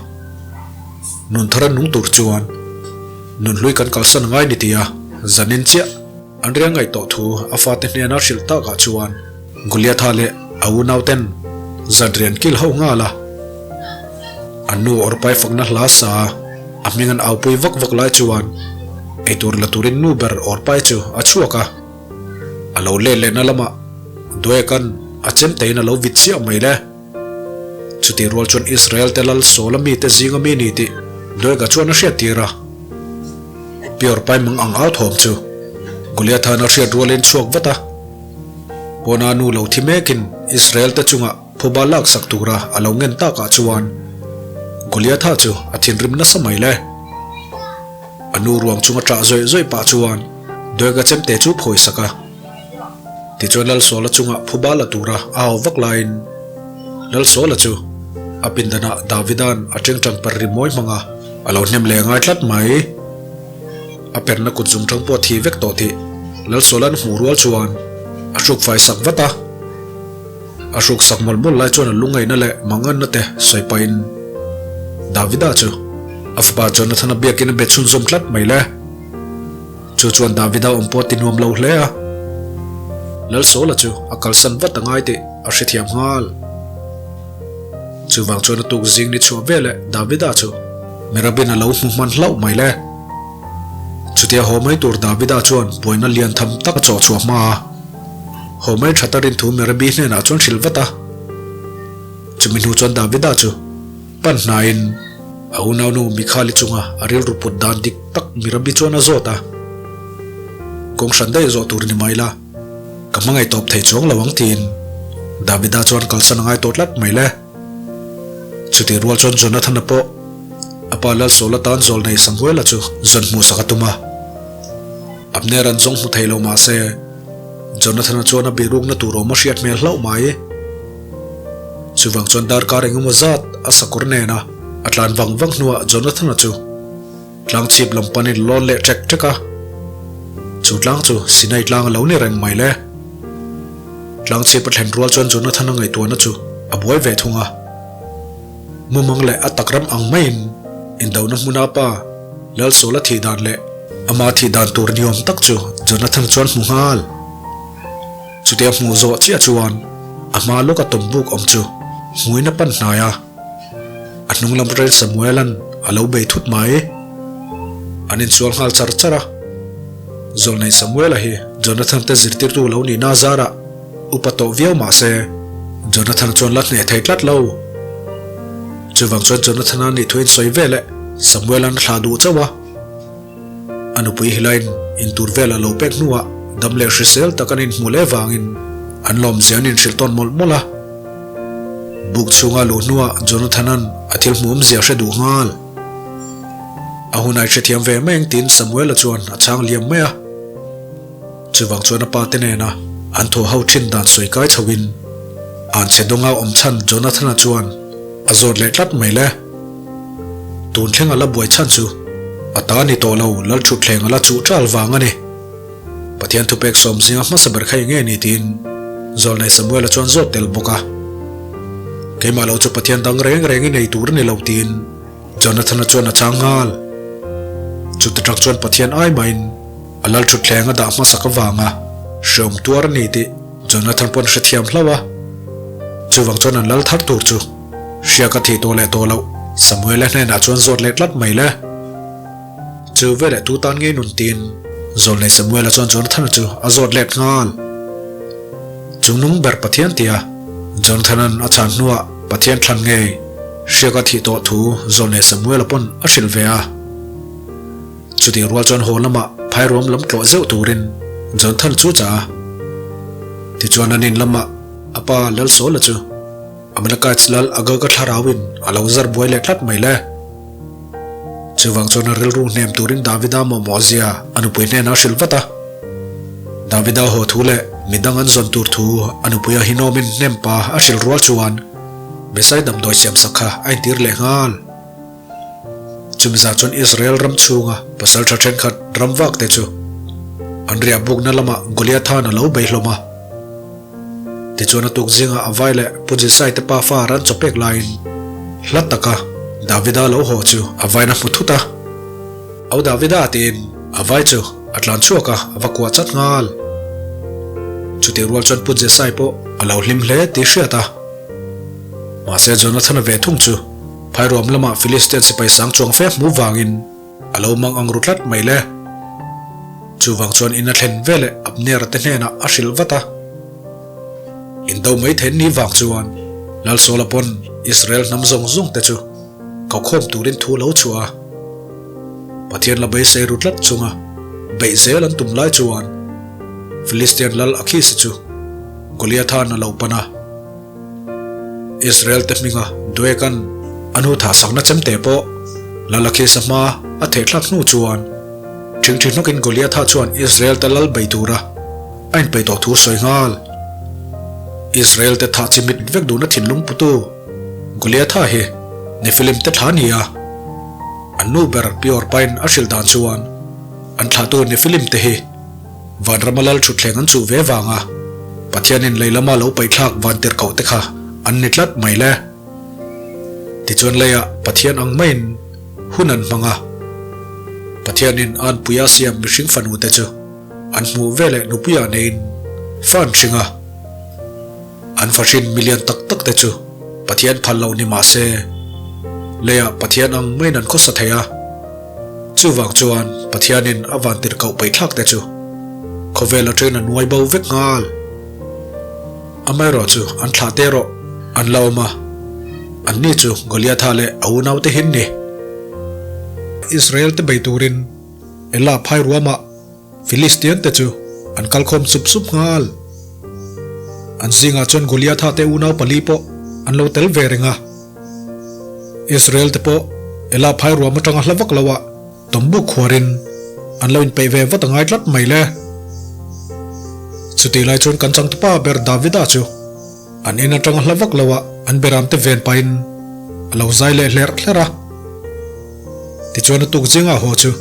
Nun thar a nung tur chuan nun hlui kan kalsan ngai ni tia zanin chiah an riang ngaih tawh thu a fate hnena hrilh takah chuan Goliatha leh a unauten zan rian kil ho nghal a. An nu awrpai fakna hla sa a hming an aupui vak vak lai chuan eitur la turin nu ber awrpai chu a chhuak a. A lo let lehna lamah Doeg-a'n a chemtein a lo vit chiah mai le. Chutih rual chuan Israel te lal Saul-a mite zinga mi ni tih Doega chuan a hriat tir a. Peor pai mang ang au thawm chu Goliatha'n a hriat rualin chhuak vat a. Pawna nu lo thi mekin Israel te chungah phuba lak sak tura a lo ngen takah chuan Goliatha chu a thinrim nasa mai le. A nu ruang chunga ṭah zawih zawih pah chuan Doega chemte chu phawi sak a. Tichuan Lalsawla chungah phuba la tura a au vak laiin Lalsawla chu a pindanah Davida'n a ṭengṭang per ri mawi hmang a, a lo hnem leh ngai tlat mai. A perna kut zungṭang pawh a thi vek tawh tih Lalsawla'n hmuh rual chuan a hruk fai sak vat a. A hruk sak mawlh mawlh lai chuan a lungaihna leh manganna te sawi pahin Davida chu a fapa Jonathana biakin a be chhunzawm tlat mai le. Chu chuan Davida awm pawh a ti nuam lo hle a. Lalsawla chu a kalsan vat a ngai tih a hrethiam nghal. Chuvang chuan a tuk zing ni chhuah veleh Davida chu Merabin a lo hmu hman hlauh mai le. Chutia haw mai tur Davida chuan buaina lian tham tak a chawh chhuah hma a. Haw mai tha tarin thu Merabi hnenah chuan hrilh vat a. Chumi hnu chuan Davida chu pan hnaiin a unaunu Mikhali chunga a rilru put dan dik tak Merabi chuan a zawt a. Kawng hran daih zawh tur ni mai la, ka hmangaih tawp thei chuang lo ang tiin Davida chuan kalsan a ngai tawh tlat mai le. Chutih rual chuan Jonathana pawh a pa Lalsawla tan zawl nei Samuela chu zawn hmuhsak a tum a. Abner an zawng hmu thei lo mah se, Jonathana chuan a bihrukna tur awm a hriat hmel hlauh mai. Chuvang chuan darkar engemaw zat a sakawr nena a tlan vang vang hnuah Jonathana chu tlang chhip lam panin lawn leh ṭek ṭek a. Chu tlang chu Sinai tlang a lo ni reng mai le. Tlang chhip a thlen rual chuan Jonathana ngaihtuahna chu a buai ve thung a. Mumang leh a tak ram ang maiin indona hmuna pa Lalsawla thih dan leh ama thih dan tur niawm tak chu Jonathan chuan hmu nghal. Chutia hmuh zawh chiah chuan a hma lawka tawmbuk awm chu hmuin a pan hnai a, a hnung lam rel Samuela'n a lo bei thut mai. An insual nghal char char a. Zawlnei Samuela hi Jonathan te zirtirtu lo nihna zarah Upa tawh viau mah se, Jonathan chuan la hneh thei tlat lo. Chuvang chuan Jonathana nih thu in sawi vel eh, Samuel-a'n a thlah duh chauh a. A nupui Hilain intur vel a lo pek hnuah dam leh hrisel tak an inhmuh leh vangin an lawmzia an inhrilh tawn mawlh mawlh a. Buk chhunga luh hnuah Jonathana'n a thil hmuhawmzia hre duh nghal. A hunai hrethiam ve mai ang tiin Samuel-a chuan a chhang liam mai a. Chuvang chuan a pa te nena an thaw ho thin dan sawi kai chho in an chhe dawnga awm chhan Jonathana chuan a zawt leh tlat mai le. Tun thleng a la buai chhan chu a ta ni tawh lo Lalthutthleng a la chuh ṭal vang a ni. Pathian thupek sawm zinga hmasa ber kha eng nge ni tiin Zawlnei Samuela chuan zawt tel bawk a. Keimah lo chu Pathian dang reng reng i nei tur a ni lo tiin Jonathana chuan a chang nghal. Chuti tak chuan Pathian ai mahin a Lalthutthleng a dah hmasak avanga hreawm tuar a ni tih Jonathan pawn hrethiam hlauh a. Chuvang chuan an lal thar tur chu hriak a thih tawh leh tawh loh Samuela hnenah chuan zawt leh tlat mai le. Chu veleh tu tan ngei nun tiin Zawlnei Samuela chuan Jonathana chu a zawt let nghal. Chungnung ber Pathian tia Jonathana'n a chhan hnuah Pathian thlan ngei hriak a thih tawh thu Zawlnei Samuela pawn a hrilh ve a. Chutih rual chuan haw lamah phairuam lam tlawh zeuh turin Jonathan chu chah a. Tichuan an in lamah a pa Lalsawla chu Amalekites lal Agaga thlarauin a lo zar buai leh tlat mai le. Chuvang chuan a rilru hnem turin Davida mawhmawh zia a nupui hnenah a hrilh vat a. Davida haw thu leh midang an zawn tur thu a nupui Ahinawmin hnem pa a hrilh rual chuan Mesai damdawi siamsak kha a intir leh nghal. Chumi zah chuan Israel ram chhunga pasal tha thenkhat ram vak te chu an riah bukna lamah Goliathan a lo bei hlawm a. Tichuan a tuk zingah a vai leh Pu Jesai te pafa ran chaw pek laiin hla taka Davida lo haw chu a vain a hmu thut a. Au Davida tiin a vai chu a tlan chhuak a, a va kuah chat nghal. Chutih rual chuan Pu Jesai pawh a lo hlim hle tih hriat a. Mahse Jonathana ve thung chu Phairuam lamah Philistian sipai sang chuang fe hmu vangin a lo mang ang ru tlat mai le. Chuvang chuan in a thlen veleh Abner-a te hnenah a hrilh vat a. Indo mai thein ni vang chuan Lalsawla pawn Israel hnam zawng zawng te chu kokhawm turin thu lo chhuah a. Pathian la beisei ru tlat chunga beih zel an tum lai chuan Philistian lal Akhis-a chu Goliatha'n a lo pan a. Israel te hminga Doeg-a'n a nu thahsakna chemte pawh Lalakhis-a hma a thehthlak hnu chuan ṭhingṭhi hnawkin Goliatha chuan Israel te lal bei tura a inpeih tawh thu sawi nghal. Israel te thah chimit vek duhna thinlung putu Goliatha hi Nephilim te thla ni a, an nu ber Peor pain a hrilh dan chuan an thlahtu Nephilim te hi Vanrama lal thutthleng an chuh ve vanga Pathianin lei lama lo paihthlak vantirhkoh te kha an ni tlat mai le. Tichuan leiah Pathian ang maiin hun an hmang a. Pathianin a anpuia siam mihring fanu te chu an hmuh veleh nupuiah neiin fa an hring a. An fahrin milian tak tak te chu Pathian phal loh ni mah se leiah Pathian ang maiin an khawsa thei a. Chuvang chuan Pathianin a vantirhkoh paihthlak te chu khawvel atangin a nuai bo vek nghal. Amaherawh chu an thlah te erawh an la awm a, anni chu Goliatha leh a unaute hin ni. Israel te bei turin Elah phai ruamah Philistian te chu an kalkhawm sup sup nghal. An zingah chuan Goliatha te unau pali pawh an lo tel ve reng a. Israel te pawh Ela phai ruam atanga hla vak loah tawmbuk khuarin an lo inpeih ve vat a ngai tlat mai le. Chutih lai chuan kan changtupa ber Davida chu an in atanga hla vak loah an beramte ven pahin a lo zai leh hlerh hlerh a. Tichuan a tuk zingah haw chu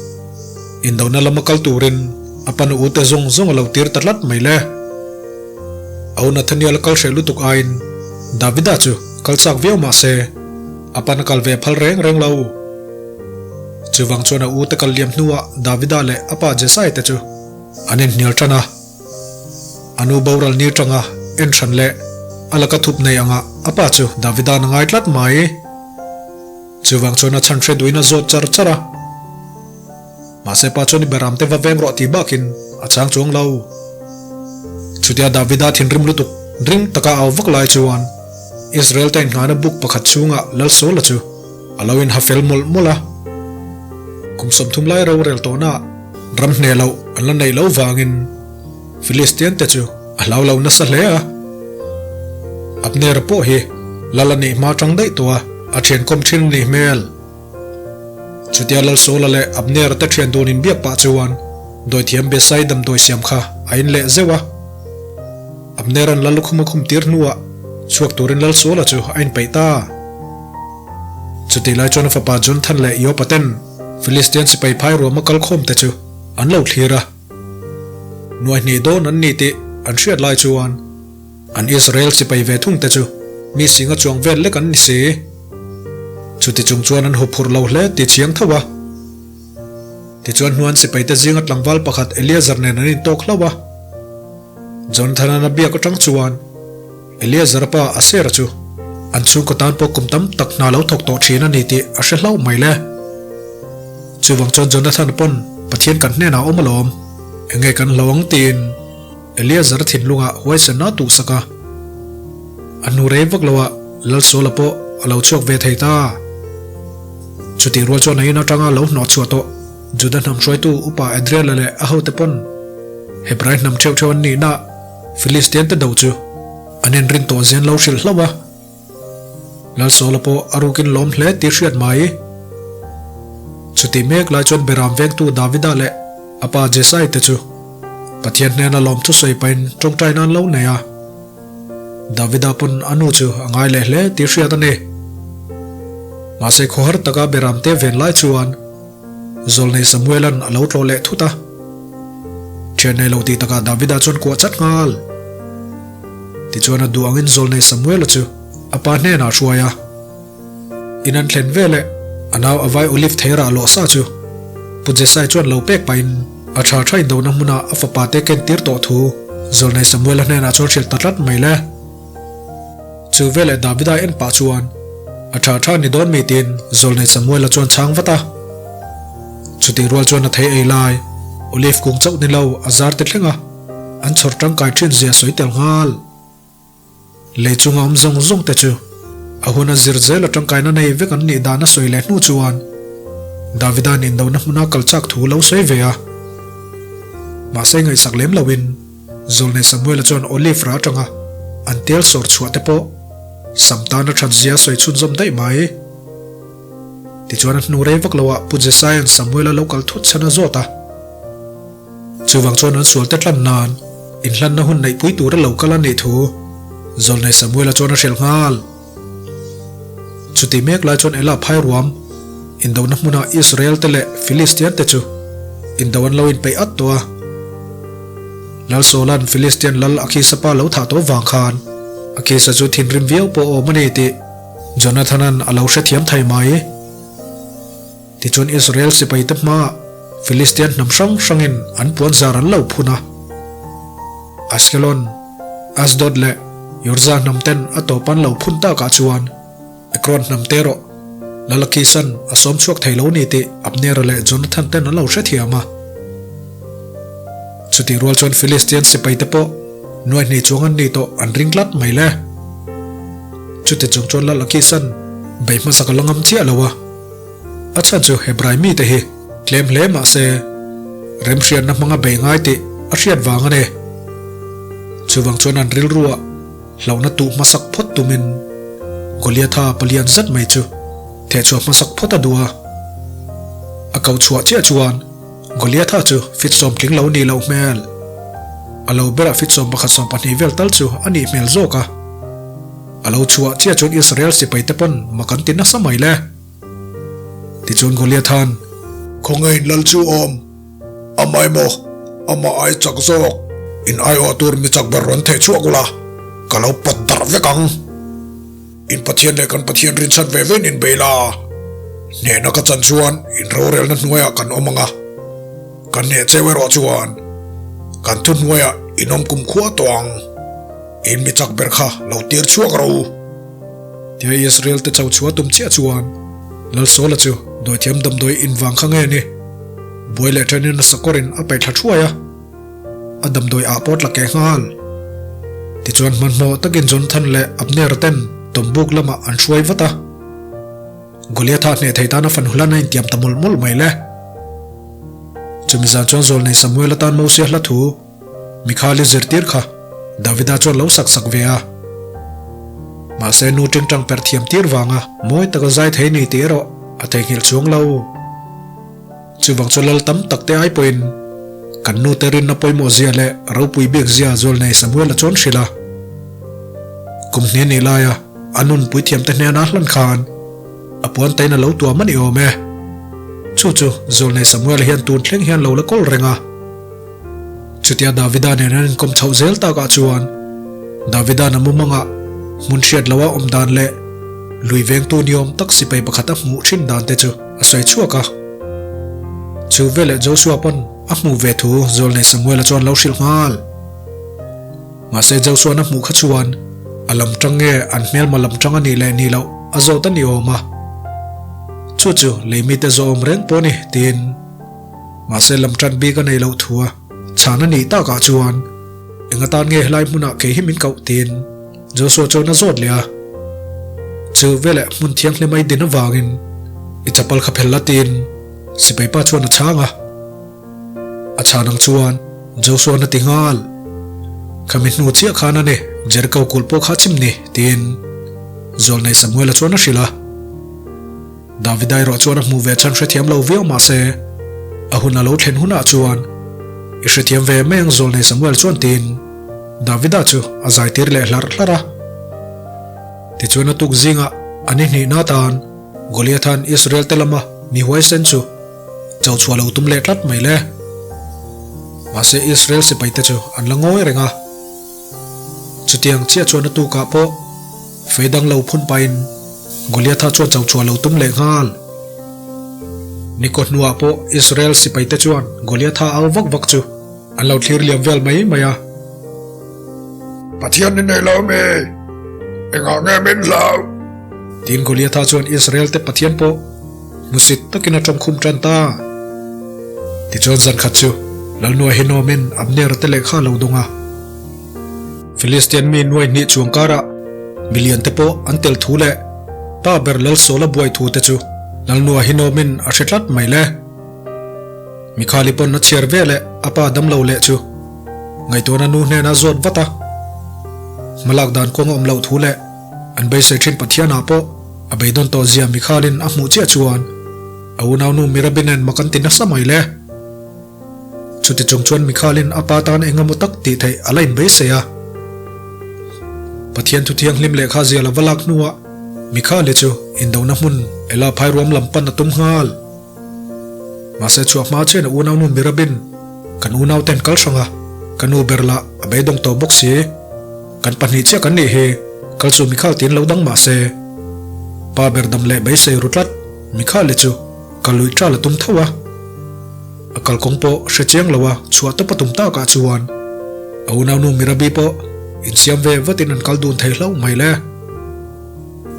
indona lama kal turin a pa nu ute zawng zawng a lo tir ta tlat mai le. Au Nathaniel a kal hreh lutuk aiin Davida chu kal chak viau mah se a pan a kal ve phal reng reng lo. Chuvang chuan a ute kal liam hnuah Davida leh a pa Jesai te chu an inhnial tan a. A nu boral ni tanga en hran leh a laka thup nei angah a pa chu Davida'n a ngai tlat mai. Chuvang chuan a chhan hre duhin a zawt char char a. Mahse pa chuan i beram te va veng rawh tih bakin a chang chuang lo. Chutia Davida thinrim lutuk ring taka au vak lai chuan Israel te innghahna buk pakhat chhungah Lal Saula chu a lo inha fel mawlh mawlh a. Kum 30 lai rorel tawhnaah ram hneh loh an la neih loh vangin Philistian te chu a hlau lo nasa hle a. Abner pawh hi Lal a nih hma tang daih tawh a, a thiankawm thin a nih hmel. Chutia Lal Saula leh Abner te thian dun inbiak pah chuan dawithiam Besai damdawi siam kha. a in leh zeuh a. Abner-a'n lal lukhum a khum tir hnuah chhuak turin lal Saul-a chu a inpeih ta. Chutih lai chuan a fapa Jonathan leh Iopa ten Philistian sipai phai ruama kal khawm te chu an lo thlir a. Nuai hnih dawn an ni tih an hriat lai chuan an Israel sipai ve thung te chu mi singa chuang vel lek an ni si. Chuti chung chuan an huphurh lo hle ti chiang tho a. Tichuan hnuan sipaite zinga tlangval pakhat Eleazar nen an intawk hlauh a. Jonathan-a'n a biak atang chuan Eleazar-a pa Aser-a chu an chhungkaw tan pawh kum tam tak hna lo thawk tawh thin a ni tih a hre hlauh mai le. Chuvang chuan Jonathan-a pawn Pathian kan hnenah a awm alawm, enge kan hlo ang tiin Eleazar-a thinlungah huaisenna a tuhsak a. A hnu rei vak loah Lalsawla pawh a lo chhuak ve thei ta. Chutih rual chuan a in atanga lo hnawh chhuah tawh Juda hnam hruaitu Upa Adriela leh a hote pawn Hebrai hnam theuh theuh an nihna Philistian te do chu an inrin tawh zian lo hrilh hlauh a. Lalsawla pawh a rukin lawm hle tih hriat mai. Chutih mek lai chuan Beram vengtu Davida leh a pa Jesai te chu Pathian hnena lawm thusawi pahin tawngtai nan lo nei a. Davida pawn a nu chu a ngai leh hle tih hriat a ni. Mahse khawhar taka Beramte ven lai chuan Zawlnei Samuela'n a lo tlawh leh thut a. Thian nei lo tih takah Davida chuan kuah chat nghal. Tichuan a duh angin Zawlnei Samuela chu a pa hnenah a hruai a. In an thlen veleh a nau a vai olive thei rah lawh sa chu Pu Jesai chuan lo pek pahin a tha tha indona hmuna a fapa te ken tir tawh thu Zawlnei Samuela hnenah chuan hrilh ta tlat mai le. Chu veleh Davida en pah chuan a tha tha ni dawn mi tiin Zawlnei Samuela chuan chhang vat a. Chutih rual chuan a thei ei lai olive kung chauh ni lo a zar te thleng a, an chhawr tangkai thin zia sawi tel nghal. Lei chunga awm zawng zawng te chu a hun a zir zel a tangkaina nei vek an nih dan a sawi leh hnu chuan Davida'n indona hmuna kal chak thu lo sawi ve a. Mahse ngaihsak lem loin Zawlnei Samuela chuan Olive rah atanga an tel sawr chhuah te pawh sam tan a that zia a sawi chhunzawm daih mai. Tichuan a hnu rei vak loah Pu Jesaia'n Samuela lo kal thut chhan a zawt a. Chuvang chuan an sualte tlan nan inhlanna hun neihpui tura lo kal a nih thu Zawlnei Samuela chuan a hrilh nghal. Chutih mek lai chuan Ela phai ruam indona hmuna Israel te leh Philistian te chu indo an lo inpeih at tawh a. Lal Saula'n Philistian lal Akhisa pa lo thah tawh vang khan Akhisa chu thinrim viau pawh a awm a ni tih Jonathana'n a lo hrethiam thei mai. Tichuan Israel sipaite hmaah Philistian hnam hrang hrangin an puanzar an lo phun a. Ashkelon, Ashdod leh Yorza hnamten a tawp an lo phun takah chuan Ekron hnamte erawh Lalakisan a sawm chhuak thei lo ni tih Abnera leh Jonathan ten an lo hrethiam a. Chutih rual chuan Philistian sipaite pawh nuai hnih chuang an nih tawh an ring tlat mai le. Chuti chung chuan Lalakisan bei hmasak a la ngam chiah lo a. A chhan chu Hebrai mite hi tlem hle mah se remhriatna hmanga bei ngai tih a hriat vang a ni. Chuvang chuan an rilruah hlauhna tuh hmasak phawt tumin Goliatha palian zet mai chu thehchhuah hmasak phawt a duh a. A ko chhuah chiah chuan Goliatha chu fit sawmtling lo nih loh hmel. A lo berah fit sawmpakhat sawmpahnih vel tal chu a nih hmel zawk a. A lo chhuah chiah chuan Israel sipaite pawn mak an ti nasa mai le. Tichuan Goliatha'n. Khawngaih lal chu awm amah emaw amah ai chak zawk in aiawh tur mi chak ber rawn theih chhuak ula ka lo pat darh vek ang. In Pathian leh kan Pathian rinchhan ve vein in bei la, hnehna ka chan chuan in rorelna hnuaiah kan awm ang a, kan hneh cheu erawh chuan kan thuhnuaiah in awm kumkhua tawh ang. In mi chak ber kha lo tir chhuak rawh u. Tia Israel te cho chhuah tum chiah chuan Lalsawla chu dawithiam damdawi in vang kha nge ni? Buai leh thenin a sakawrin a paih thla thuai a, a damdawi ah pawh tla keh nghal. Tichuan hmanhmawh takin Jonathan leh Abner ten tawmbuk lamah an hruai vat a. Goliatha hneh thei tan a fan hulan a intiam ta mawlh mawlh mai le. Chumi zan chuan Zawlnei Samuel atan Mosia hla thu Mikhali zirtir kha Davida chuan lo sak sak ve a. Mahse nu tingtang perh thiam tir vanga mawi taka zai thei ni tih erawh a theihnghilh chuang lo. Chuvang chu lal tam tak te ai pawhin. Kan nute rinna pawimawh zia leh ropui bik zia Zawlnei Samuel-a chuan hrilh a. Kum hnih nih laia a nun puithiamte hnena hlan khan a puan tain a lo tuam a ni awm e. Chu chu Zawlnei Samuel-a hian tun thleng hian lo la kawl reng a. Chutia Davida nen an inkawm chhoh zel takah chuan Davida'n a mumangah hmun hriat loha awm dan leh lui vengtu niawm tak sipai pakhat a hmuh thin dan te chu a sawi chhuak a. Chu veleh Joshua pawn a hmuh ve thu Zawlnei Samuel-a chuan lo hrilh nghal. Mahse Joshua-na hmuh kha chuan a lam tang nge an hmelma lam tang a nih leh nih loh a zawt a ni awm a. Chu chu lei mite zawh awm reng pawh a ni tiin. Mahse lam tan bik a nei loh thu a chhan a nih takah chuan eng atan nge helai hmunah kei hi min koh tiin Joshua chuan a zawt leh a. Chu veleh hmun thianghlim a i din avangin i chapal kha phel la tiin sipai pa chuan a chhang a. A chhan ang chuan Joshua-na ti nghal. Khami hnu chiah khan a ni Jericho kulh pawh kha a chim ni tiin Zawlnei Samuel-a chuan a hrilh a. Davida erawh chuan a hmuh ve chhan hrethiam lo viau mah se, a hun a lo thlen hunah chuan i hrethiam ve mai ang Zawlnei Samuel chuan tiin Davida chu a zaitir leh hlarh hlarh a. Tichuan a tuk zingah a ni hnihna atan Goliatha'n Israel te lama mi huaisen chu cho chhuah lo tum leh tlat mai le. Mahse Israel sipaite chu an la ngawi reng a. Chutiang chiah chuan a tukah pawh fei dang lo phun pahin Goliatha chuan cho chhuah lo tum leh nghal. Nikaw hnuah pawh Israel sipaite chuan Goliatha au vak vak chu an lo thlir liam vel mai mai a. Pathian i nei lo mi? Engah nge min hlau? Tiin Goliatha chuan Israel te Pathian pawh Hmusit takin a tawngkhum tan ta. Tichuan zan khat chu Lalnua Hinawmin Abner-a te lehkha a lo dawng a. Philistian mi nuai hnih chuang karah milian te pawh an tel thu leh pa ber Lal Saul-a buai thu te chu Lalnua Hinawmin a hre tlat mai le. Mikhali pawn a chhiar ve leh a pa damlo leh chu ngaihtuahna nu hnenah a zawt vat a. Hmalak dan kawng a awm loh thu leh an beisei thin Pathianah pawh A beidawn tawh zia Mikhalin a hmuh chiah chuan a unaunu Mirabi nen mak an ti nasa mai le. Chuti chung chuan Mikhalin a pa tan eng emaw tak tih theih a la inbeisei a. Pathian thu thianghlim lehkha zia la va lak hnuah Mikhali chu indona hmun Ela phairuam lam pan a tum nghal. Mahse chhuah hma chian a unaunu Mirabin kan unauten kal hrang a, ka nu ber lah a beidawng tawh bawk si. Kan pahnih chiah kan nih hi, kal chu Mikhal tiin lo dang mah se. Pa ber dam leh beisei ru tlat, Mikhali chu ka luih ṭal a tum tho a. A kalkawng pawh hre chiang lo a chhuah tawp a tum takah chuan a unaunu Mirabi pawh insiam ve vatin an kal dun thei hlauh mai le.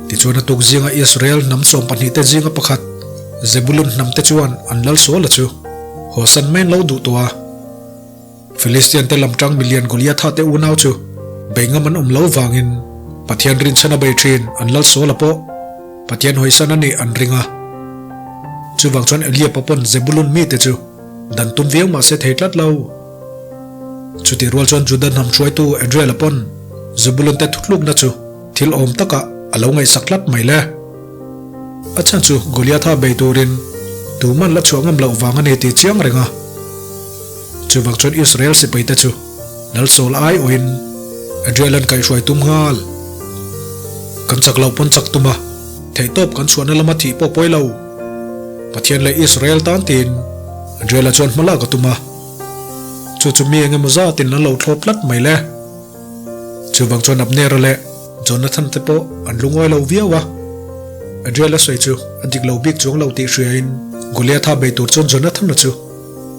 Tichuan a tuk zinga Israel hnam 12 te zinga pakhat Zebulun hnam te chuan an lal sual a chu hawsan mai an lo duh tawh a. Philistian te lam tang milian Goliatha te unau chu bei ngam an awm lo vangin Pathian rinchhan a bei thin an lal sual a pawh Pathian hawisan a nih an ring a. Chuvang chuan Eliab a pawn Zebulun mite chu dan tum viau mah se thei tlat lo. Chutih rual chuan Juda hnam hruaitu Adriel a pawn Zebulun te thutlukna chu Thil awm takah a lo ngaihsak tlat mai le. A chhan chu Goliatha bei turin tuman la chhuah ngam loh vang a ni tih chiang reng a. Chuvang chuan Israel sipaite chu Lal Saul ai awhin Adriel an kaihhruai tum nghal. Kan chak loh pawn chak tum a, theihtawp kan chhuahna lama thih pawh pawi lo. Pathian leh Israel tan tiin Adriel-a chuan hma lak a tum a. Chu chu mi engemaw zatin an lo thlawp tlat mai le. Chuvang chuan Abner-a leh Jonathan te pawh an lungawi lo viau a. Adriel-a sawi chu a dik lo bik chuang lo tih hriain Goliatha bei tur chuan Jonathan-a chu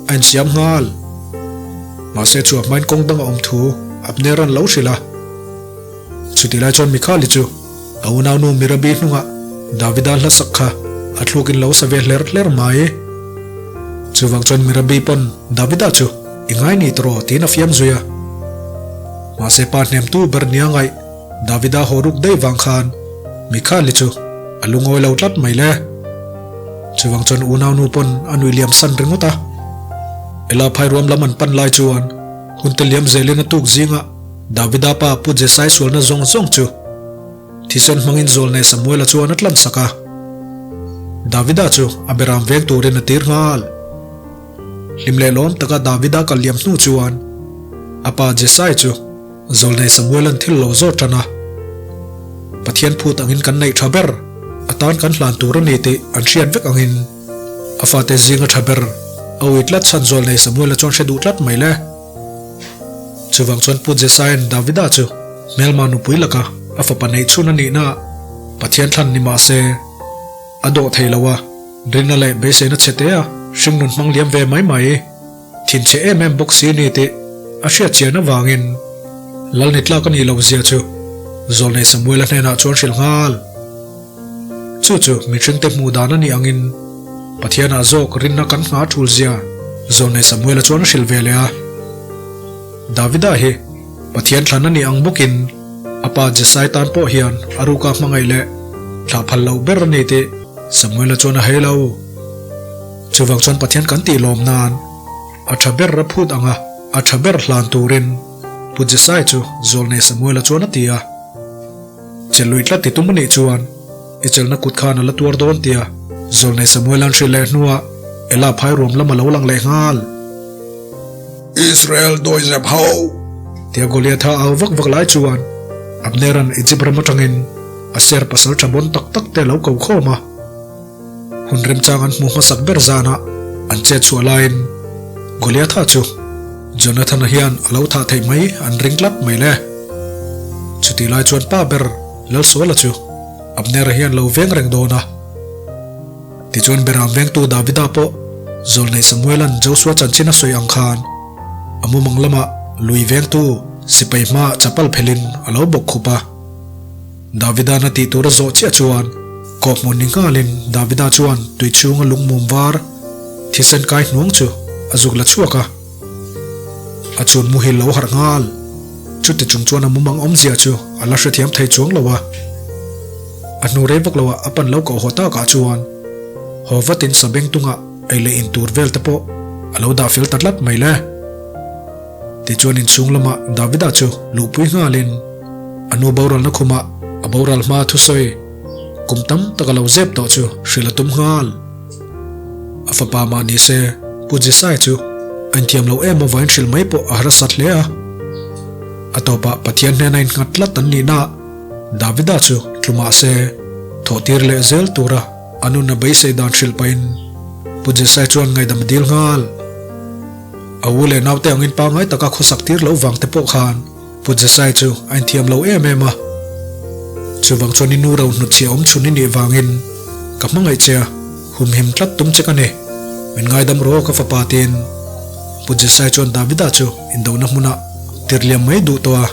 a insiam nghal. Mahse chu a hmain kawng dang a awm thu Abner-a'n lo hrilh a. Chutih lai chuan Mikhali chu a unaunu Mirabi hnungah Davida hla sak kha a thlukin lo sa ve hler hler mai. Chuvang chuan Mirabi pawn Davida chu I ngai ni tawh tiin a fiam zui a. Mahse pa hnemtu ber nia ngaih Davida haw ruk daih vang khan Mikhali chu a lungawi lo tlat mai le. Chuvang chuan unaunu pawn a nui liam san ringawt a. Ela phairuam lam an pan lai chuan hunte liam zelin a tuk zingah Davida pa Pu Jesai sualna zawng zawng chu Thisen hmangin Zawlnei Samuela chuan a tlansak a. Davida chu a beram veng turin a tir nghal. Hlim leh lawm taka Davida kal liam hnu chuan a pa Jesai chu Zawlnei Samuela'n thil lo zawt tan a. Pathian phut angin kan neih tha ber atan kan hlan tur a ni tih an hriat vek angin a fate zinga tha ber a ui tlat chhan Zawlnei Samuela chuan hre duh tlat mai le. Chuvang chuan Pu Jesaia'n Davida chu hmelma nupui laka a fapa neih chhun a nihna Pathian thlan ni mah se a dawh thei lo a, rinna leh beiseina chhe te a hringnun hmang liam ve mai mai thinchhe em em bawk si a ni tih a hriat chian avangin Lal ni tlak a nih loh zia chu Zawlnei Samuela hnenah chuan hrilh nghal. Chu chu mihringte hmuh dan a nih angin Pathianah zawk rinna kan hna thul zia Zawlnei Samuela chuan a hrilh ve leh a. Davida hi Pathian thlan a nih ang bawkin a pa Jesai tan pawh hian a ruka hmangaih leh thlah phal loh ber a ni tih Samuela chuan a hei lo. Chuvang chuan Pathian kan tih lawm nan a tha ber a phut ang a, a tha ber hlan turin Pu Jesai chu Zawlnei Samuela chuan a ti a. Chelh lui tlat ti tum a nih chuan i chelhna kut khan a la tuar dawn tia Zawlnei Samuela'n hrilh leh hnuah Ela phai ruam lam a lo lang leh nghal. Israel dawizep ho! Tia Goliatha au vak vak lai chuan Abnera'n Egypt ram atangin a ser pasal tha bawn tak tak te a lo ko khawm a. Hun remchang an hmuh hmasak ber zanah an chet chhuah laiin Goliatha chu Jonathana hian a lo thah theih mai an ring tlat mai le. Chutih lai chuan pa ber Lalsuala chu Abnera hian lo veng reng dawn a. Tichuan Beram vengtu Davida pawh Zawlnei Samuela'n Josua chanchin a sawi ang khan a mumang lamah lui vengtu sipai hmaah chapal phelin a lo bawk khup a. Davida'n a tih tur a zawh chiah chuan kawhhmun ni nghalin Davida chuan tui chhunga lungmum var thisen kai hnuang chu a zuk la chhuak a. A chhun muhil lo harh nghal. Chuti chung chuan a mumang awmzia chu a la hrethiam thei chuang lo a. A hnu rei vak loah a pan lo koh haw takah chuan haw vatin sabeng tungah ei leh in tur vel te pawh a lo dah fel ta tlat mai le. Tichuan inchhung lamah Davida chu luhpui nghalin a nu boralna khumah a boral hma thusawi kum tam tak a lo zep tawh chu hrilh a tum nghal. A fapa mah ni se Pu Jesai chu a inthiam lo em avain hrilh mai pawh a harsat hle a. A tawpah Pathian hnena innghat tlat an nihna Davida chu tlu mah se thawh tir leh zel tura a nun a beisei dan hrilh pahin Pu Jesai chuan ngaihdam a dil nghal. A u leh naute angin pangngai taka khawsak tir loh vang te pawh khan Pu Jesai chu a inthiam lo em em a. Chuvang chuan i nu ro hnutchhiah awm chhun i nih vangin ka hmangaih che a, humhim tlat tum che ka ni. Min ngaidam rawh ka fapa tiin Pu Jesai chuan Davida chu indona hmunah tirhliam mai duh tawh a.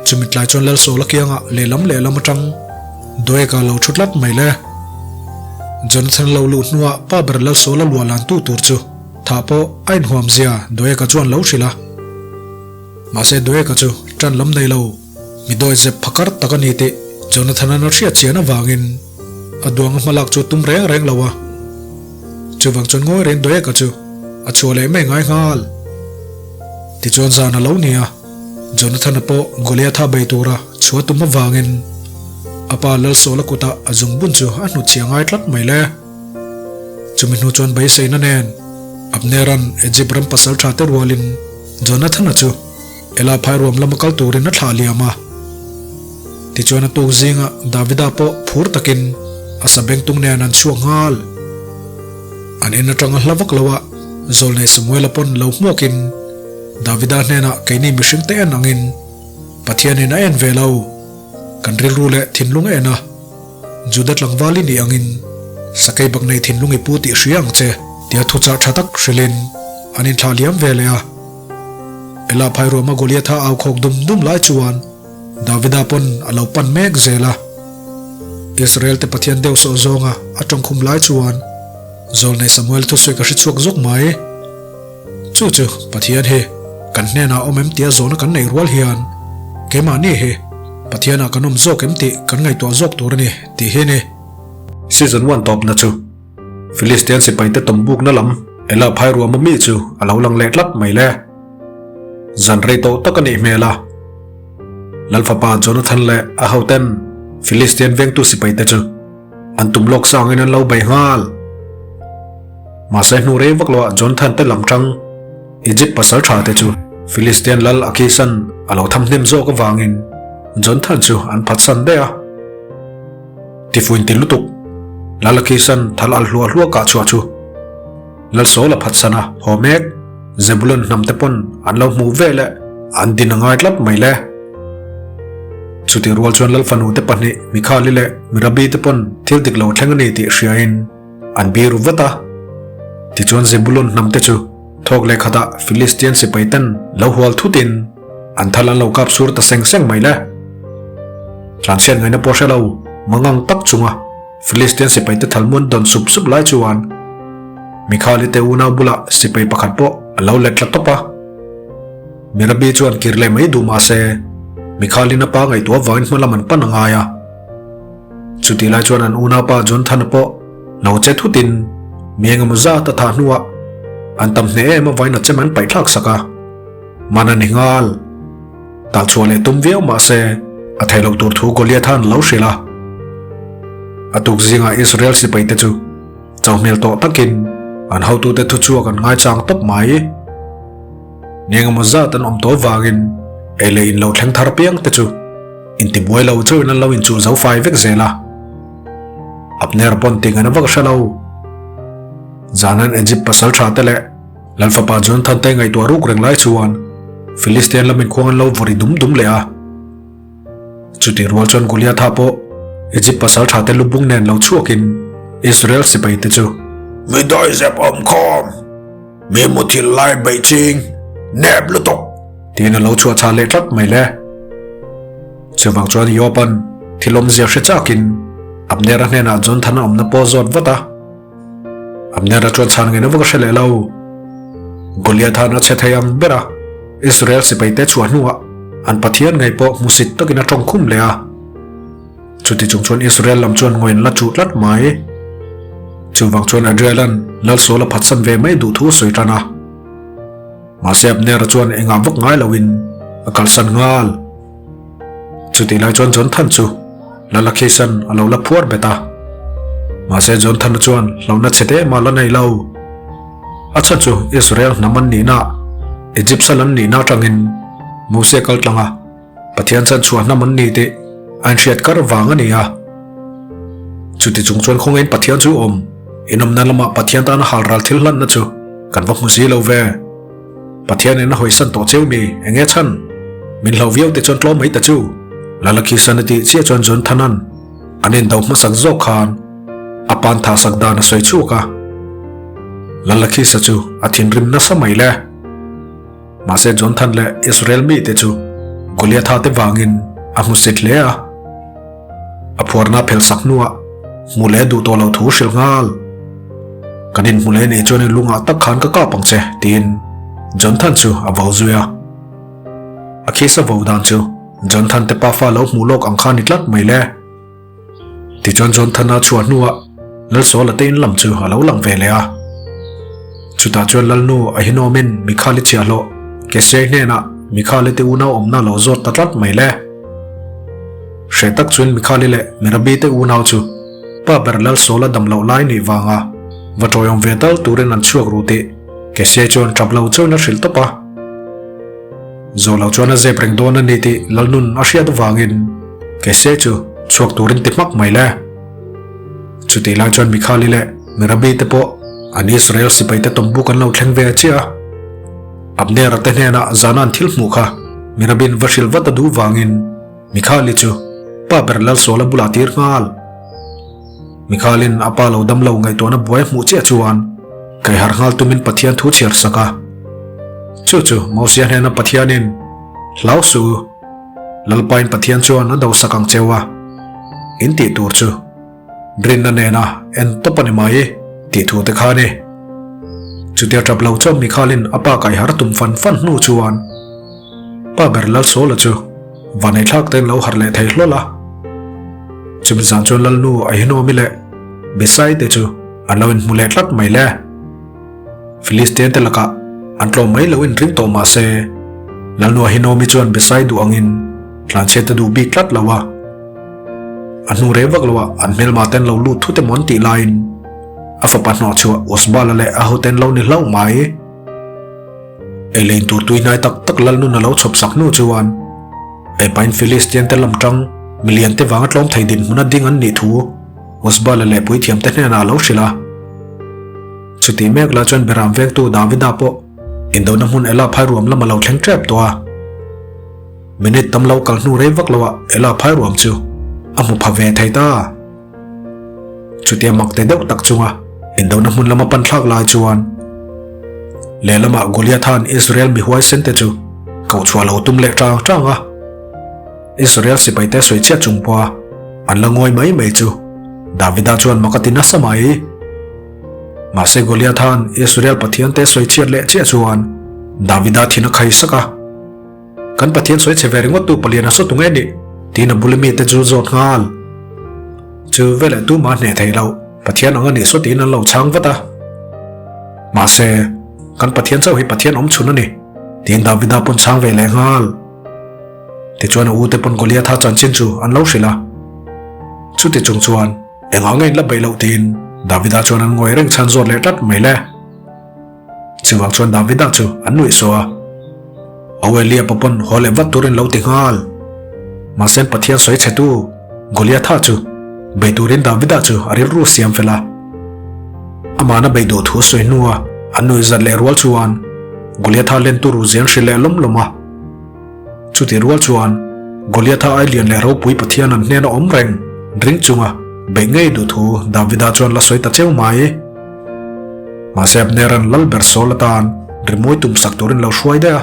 Chumi tlai chuan Lalsawla kiangah lehlam lehlam atang Doeg-a lo thu tlat mai le. Jonathan lo luh hnuah pa ber Lalsawla luah lan tu tur chu thah pawh a inhuam zia Doeg-a chuan lo hrilh a. Mahse Doeg-a chu tan lam nei lo, mi dawi zep phakar tak a ni tih Jonathan-a'n a hriat chian avangin a duang a hmalak chu tum reng reng lo a. Chuvang chuan ngawi reng Doeg-a chu a chhuah leh mai ngai nghal. Tichuan zan a lo ni a. Jonathana pawh Goliatha bei tura chhuah tum avangin a pa Lalsawla kutah a zungbun chu a hnutchhiah ngai tlat mai le. Chumi hnu chuan beiseina nen Abnera'n Egypt ram pasal tha te rualin Jonathana chu Ela phai ruam lama kal turin a thlah liam a. Tichuan a tuk zingah Davida pawh phur takin a sabengtung nen an chhuak nghal. An en atanga hla vak loah Zawlnei Samuela pawn lo hmuakin Davida hnenah keini mihring te en angin Pathianin a en ve lo, kan rilru leh thinlung a en a, Juda tlangval i nih angin sakei bak nei thinlung i pu tih hria ang che tia thuchah tha tak hrilhin an inthlah liam ve leh a. Ela phairuama Goliatha au khawk dum dum lai chuan Davida pawn a lo pan mek zel a. Israel te Pathian deuh sawh zawnga a tawngkhum lai chuan Zawlnei Samuel thusawi ka hre chhuak zawk mai. Chu chu Pathian hi kan hnenah awm em tia zawhna kan neih rual hian keimahni hi Pathianah kan awm zawk em tih kan ngaihtuah zawk tur a ni tih hi a ni. Season one tawpna chu Philistian sipaite tawmbukna lam Ela phai ruama mi chu a lo lang leh tlat mai le. Zan rei tawh tak a nih hmel a. Lalfapa Jonathan leh a hoten Philistian vengtu sipaite chu an tum lawk sangin an lo bei nghal. Mahse hnu rei vak loah Jonathan te lam tang Egypt pasal tha te chu Philistian lal Akhisan a lo tham hnem zawk avangin Jonathan chu an phatsan daih a. Tifuin ti lutuk, Lal Akhisan thal al hluah hluah kah chhuah chu Lal Saul a phatsan a, haw mek Zebulun hnam te pawn an lo hmuh ve leh an din a ngai tlat mai le. Chutih rual chuan Lal fanu te pahnih Mikhali leh Mirabi te pawn thil dik lo thleng a ni tih hriain an biru vat a. Tichuan Zebulun hnam te chu thawk leh khatah Philistian sipai ten lo hual thutin an thal an lo kap sur ta seng seng mai le. Tlanchhiat ngaihna pawh hre lo mangang tak chunga Philistian sipai te thalmuan dawn sup sup lai chuan Mikhali te unau bulah sipai pakhat pawh a lo let tla tawp a. Mirabi chuan kir leh mai duh mah se, Mikhalin a pa ngaihtuah avangin hma lam an pan a ngai a. Chutih lai chuan an unaupa Jonathan-a pawh lo che thutin mi engemaw zat a thah hnuah an tam hneh em avangin a chem an paih thlak sak a. Man a ni nghal. Tal chhuah leh tum viau mah se, a theih loh tur thu Goliath-a an lo hrilh a. A tuk zingah Israel sipaite chu chau hmel tawh takin an hotute thuchhuak an ngaichang tawp mai. Ni engemaw zat an awm tawh vangin ei leh in lo thleng thar piang te chu intibuai lo chauhin an lo inchuh zo fai vek zel a. Abner pawn ti ngaihna vak a hre lo. Zanan Egypt pasal tha te leh Lal fapa Jonathan te ngaihtuah ruk reng lai chuan Philistian lamin khuang an lo vawri dum dum leh a. Chutih rual chuan Goliatha pawh Egypt pasal tha te lubung nen lo chhuakin Israel sipai te chu. Mi dawihzep awm khawm! Mi muthilh lai beih ching nep lutuk! Tiin a lo chhuah chhah leh tlat mai le. Chuvang chuan Joab-a'n thil awmzia hre chakin Abner-a hnenah Jonathan-a awmna pawh a zawt vat a. Abner-a chuan chhan ngaihna vak a hre leh lo. Goliath-a'n a che thei ang ber a, Israel sipaite chhuah hnuah an Pathian ngei pawh hmusit takin a tawng khum leh a. Chuti chung chuan Israel lam chuan ngawi an la chuh tlat mai. Chuvang chuan Adriel-a'n Lal Saul a phatsan ve mai duh thu a sawi tan a. Mahse Abner-a chuan engah vak ngai loin a kalsan nghal. Chutih lai chuan Jonthan chu Lal Akhisan a lo la phuar bet a. Mahse Jonthan-a chuan hlauhna chhe te mah la nei lo. A chhan chu Israel hnam an nihna, Egypt sal an nihna atangin Mose kal tlang a. Pathian chan chhuah hnam an ni tih a inhriat kar vang a ni a. Chuti chung chuan khawngaiin Pathian chu awm, inawmna lamah Pathian tana hal ral thil hlanna chu kan va hmu si lo ve. Pathian in a hawisan tawh cheu mi, eng nge chhan? Min hlau viau te chuan tlawm mai ta chu. Lalakhisan a tih chiah chuan Jonathana'n an indo hmasak zawk khan a pan tha sak dan a sawi chhuak a. Lalakhisa chu a thinrim nasa mai le. Mahse Jonathan leh Israel mite chu Goliatha te vangin a hmusit hle a. A phuarna a phelh sak hnuah hmu leh duh tawh loh thu hrilh nghal. Kan inhmu leh nih chuan i lungah tak khan ka kap ang che, tiin Jonathan chu a vo zui a. A khisa vo dan chu Jonathan te pafa lo hmuh lawk ang kha ni tlat mai le. Tichuan Jonathan-a chhuah hnuah Lalsawla te in lam chu a lo lang ve leh a. Chutah chuan Lalnu Ahinawmin Mikhali chhiahhlawh Kesiai hnenah Mikhali te unau awmna a lo zawt ta tlat mai le. Hreh tak chuan Mikhali leh Merabi te unau chu pa ber Lalsawla dam loh lai nih vanga va tawiawm ve tal turin an chhuak ru tih Kesiai chuan tap lo chauhin a hrilh tawp a. Zawh lo chuan a zep reng dawn a ni tih Lalnun a hriat avangin Kesiai chu chhuak turin ti hmak mai le. Chutih lai chuan Mikhali leh Merabi te pawh an Israel sipaite tawmbuk an lo thleng ve chiah a. Abner-a te hnenah zana an thil hmuh kha Merabi'n va hrilh vat a duh vangin Mikhali chu pa ber Lalsawla bulah tir nghal. Mikhali'n a pa lo damlo ngaihtuahna buai hmuh chiah chuan kaiharh nghal tumin Pathian thu chhiar sak a. Chu chu Mosia hnena Pathianin, Hlau suh u, Lalpain Pathian chuan a dosak ang cheu a, in tih tur chu rinna nena en tawp a ni mai tih thu te kha a ni. Chutia tap lo chuan Mikhalin a pa kaihar tum fan fan hnu chuan pa ber Lalsawla chu vaneihthlak tein lo harh leh thei hlawl a. Chumi zan chuan Lalnu Ahinawmi leh Besai te chu an lo inhmu leh tlat mai le. Philistian te lakah an tlawm mai lo in ring tawh mah se, Lalnu Ahinomi chuan Besai duh angin tlanchhiat a duh bik tlat lo a. A hnu rei vak loah an hmelma ten lo lut thut emaw an tih laiin A fapa hnawh chhuah Usbala leh a hoten lo ni hlauh mai. Ei lein tur tui hnai tak tak lal nun a lo chhawp sak hnu chuan ei pain Philistian te lam tang milian te vanga tlawm thei dinhmun a ding an nih thu Usbala leh puithiam te hnenah a lo hrilh a. Chutih mek lah chuan Beram vengtu Davida pawh indona hmun Ela phai ruam lam a lo thleng tep tawh a. Minute tam lo kal hnu rei vak lo ah Ela phai ruam chu a hmu pha ve thei ta. Chutia mak te deuh tak chunga indona hmun lama pan thlak lai chuan lehlamah Goliatha'n Israel mi huaisen te chu koh chhuah lo tum leh tang tang a. Israel sipaite sawi chhiat chung pawha an la ngawi mai mai chu Davida chuan mak a ti nasa mai. Mahse Goliatha'n Israel Pathiante sawi chhiat leh chiah chuan Davida thin a khai sak a. Kan Pathian sawi chhe ve ringawt tu palian a saw tu nge nih? Tiin a bula mite chu zawt nghal. Chu veleh tumah hneh theih loh, Pathian ang a nih saw tiin an lo chhang vat a. Mahse, kan Pathian chauh hi Pathian awm chhun a ni, tiin Davida pawn chhang ve leh nghal. Tichuan a ute pawn Goliatha chanchin chu an lo hrilh a. Chuti chung chuan engah nge in la beih loh tiin Davida chuan an ngawi reng chhan zawt leh tlat mai le. Chuvang chuan Davida chu an nuih suah a, Auelia pa pawn haw leh vat turin lo ti nghal. Mahse Pathian sawi chhetu Goliatha chu bei turin Davida chu a rilru siam fel a. Amahna bei duh thu sawi hnua an nuih zat leh rual chuan Goliatha len turu zian hrilh leh lawm lawm a. Chutih rual chuan Goliatha ai lian leh ropui Pathian an hnena awm reng ring chunga beih ngei duh thu Davida chuan la sawi ta cheu mai. Mahse Abner-a'n lal ber Saul atan rimawi tum sak turin lo hruai daih a.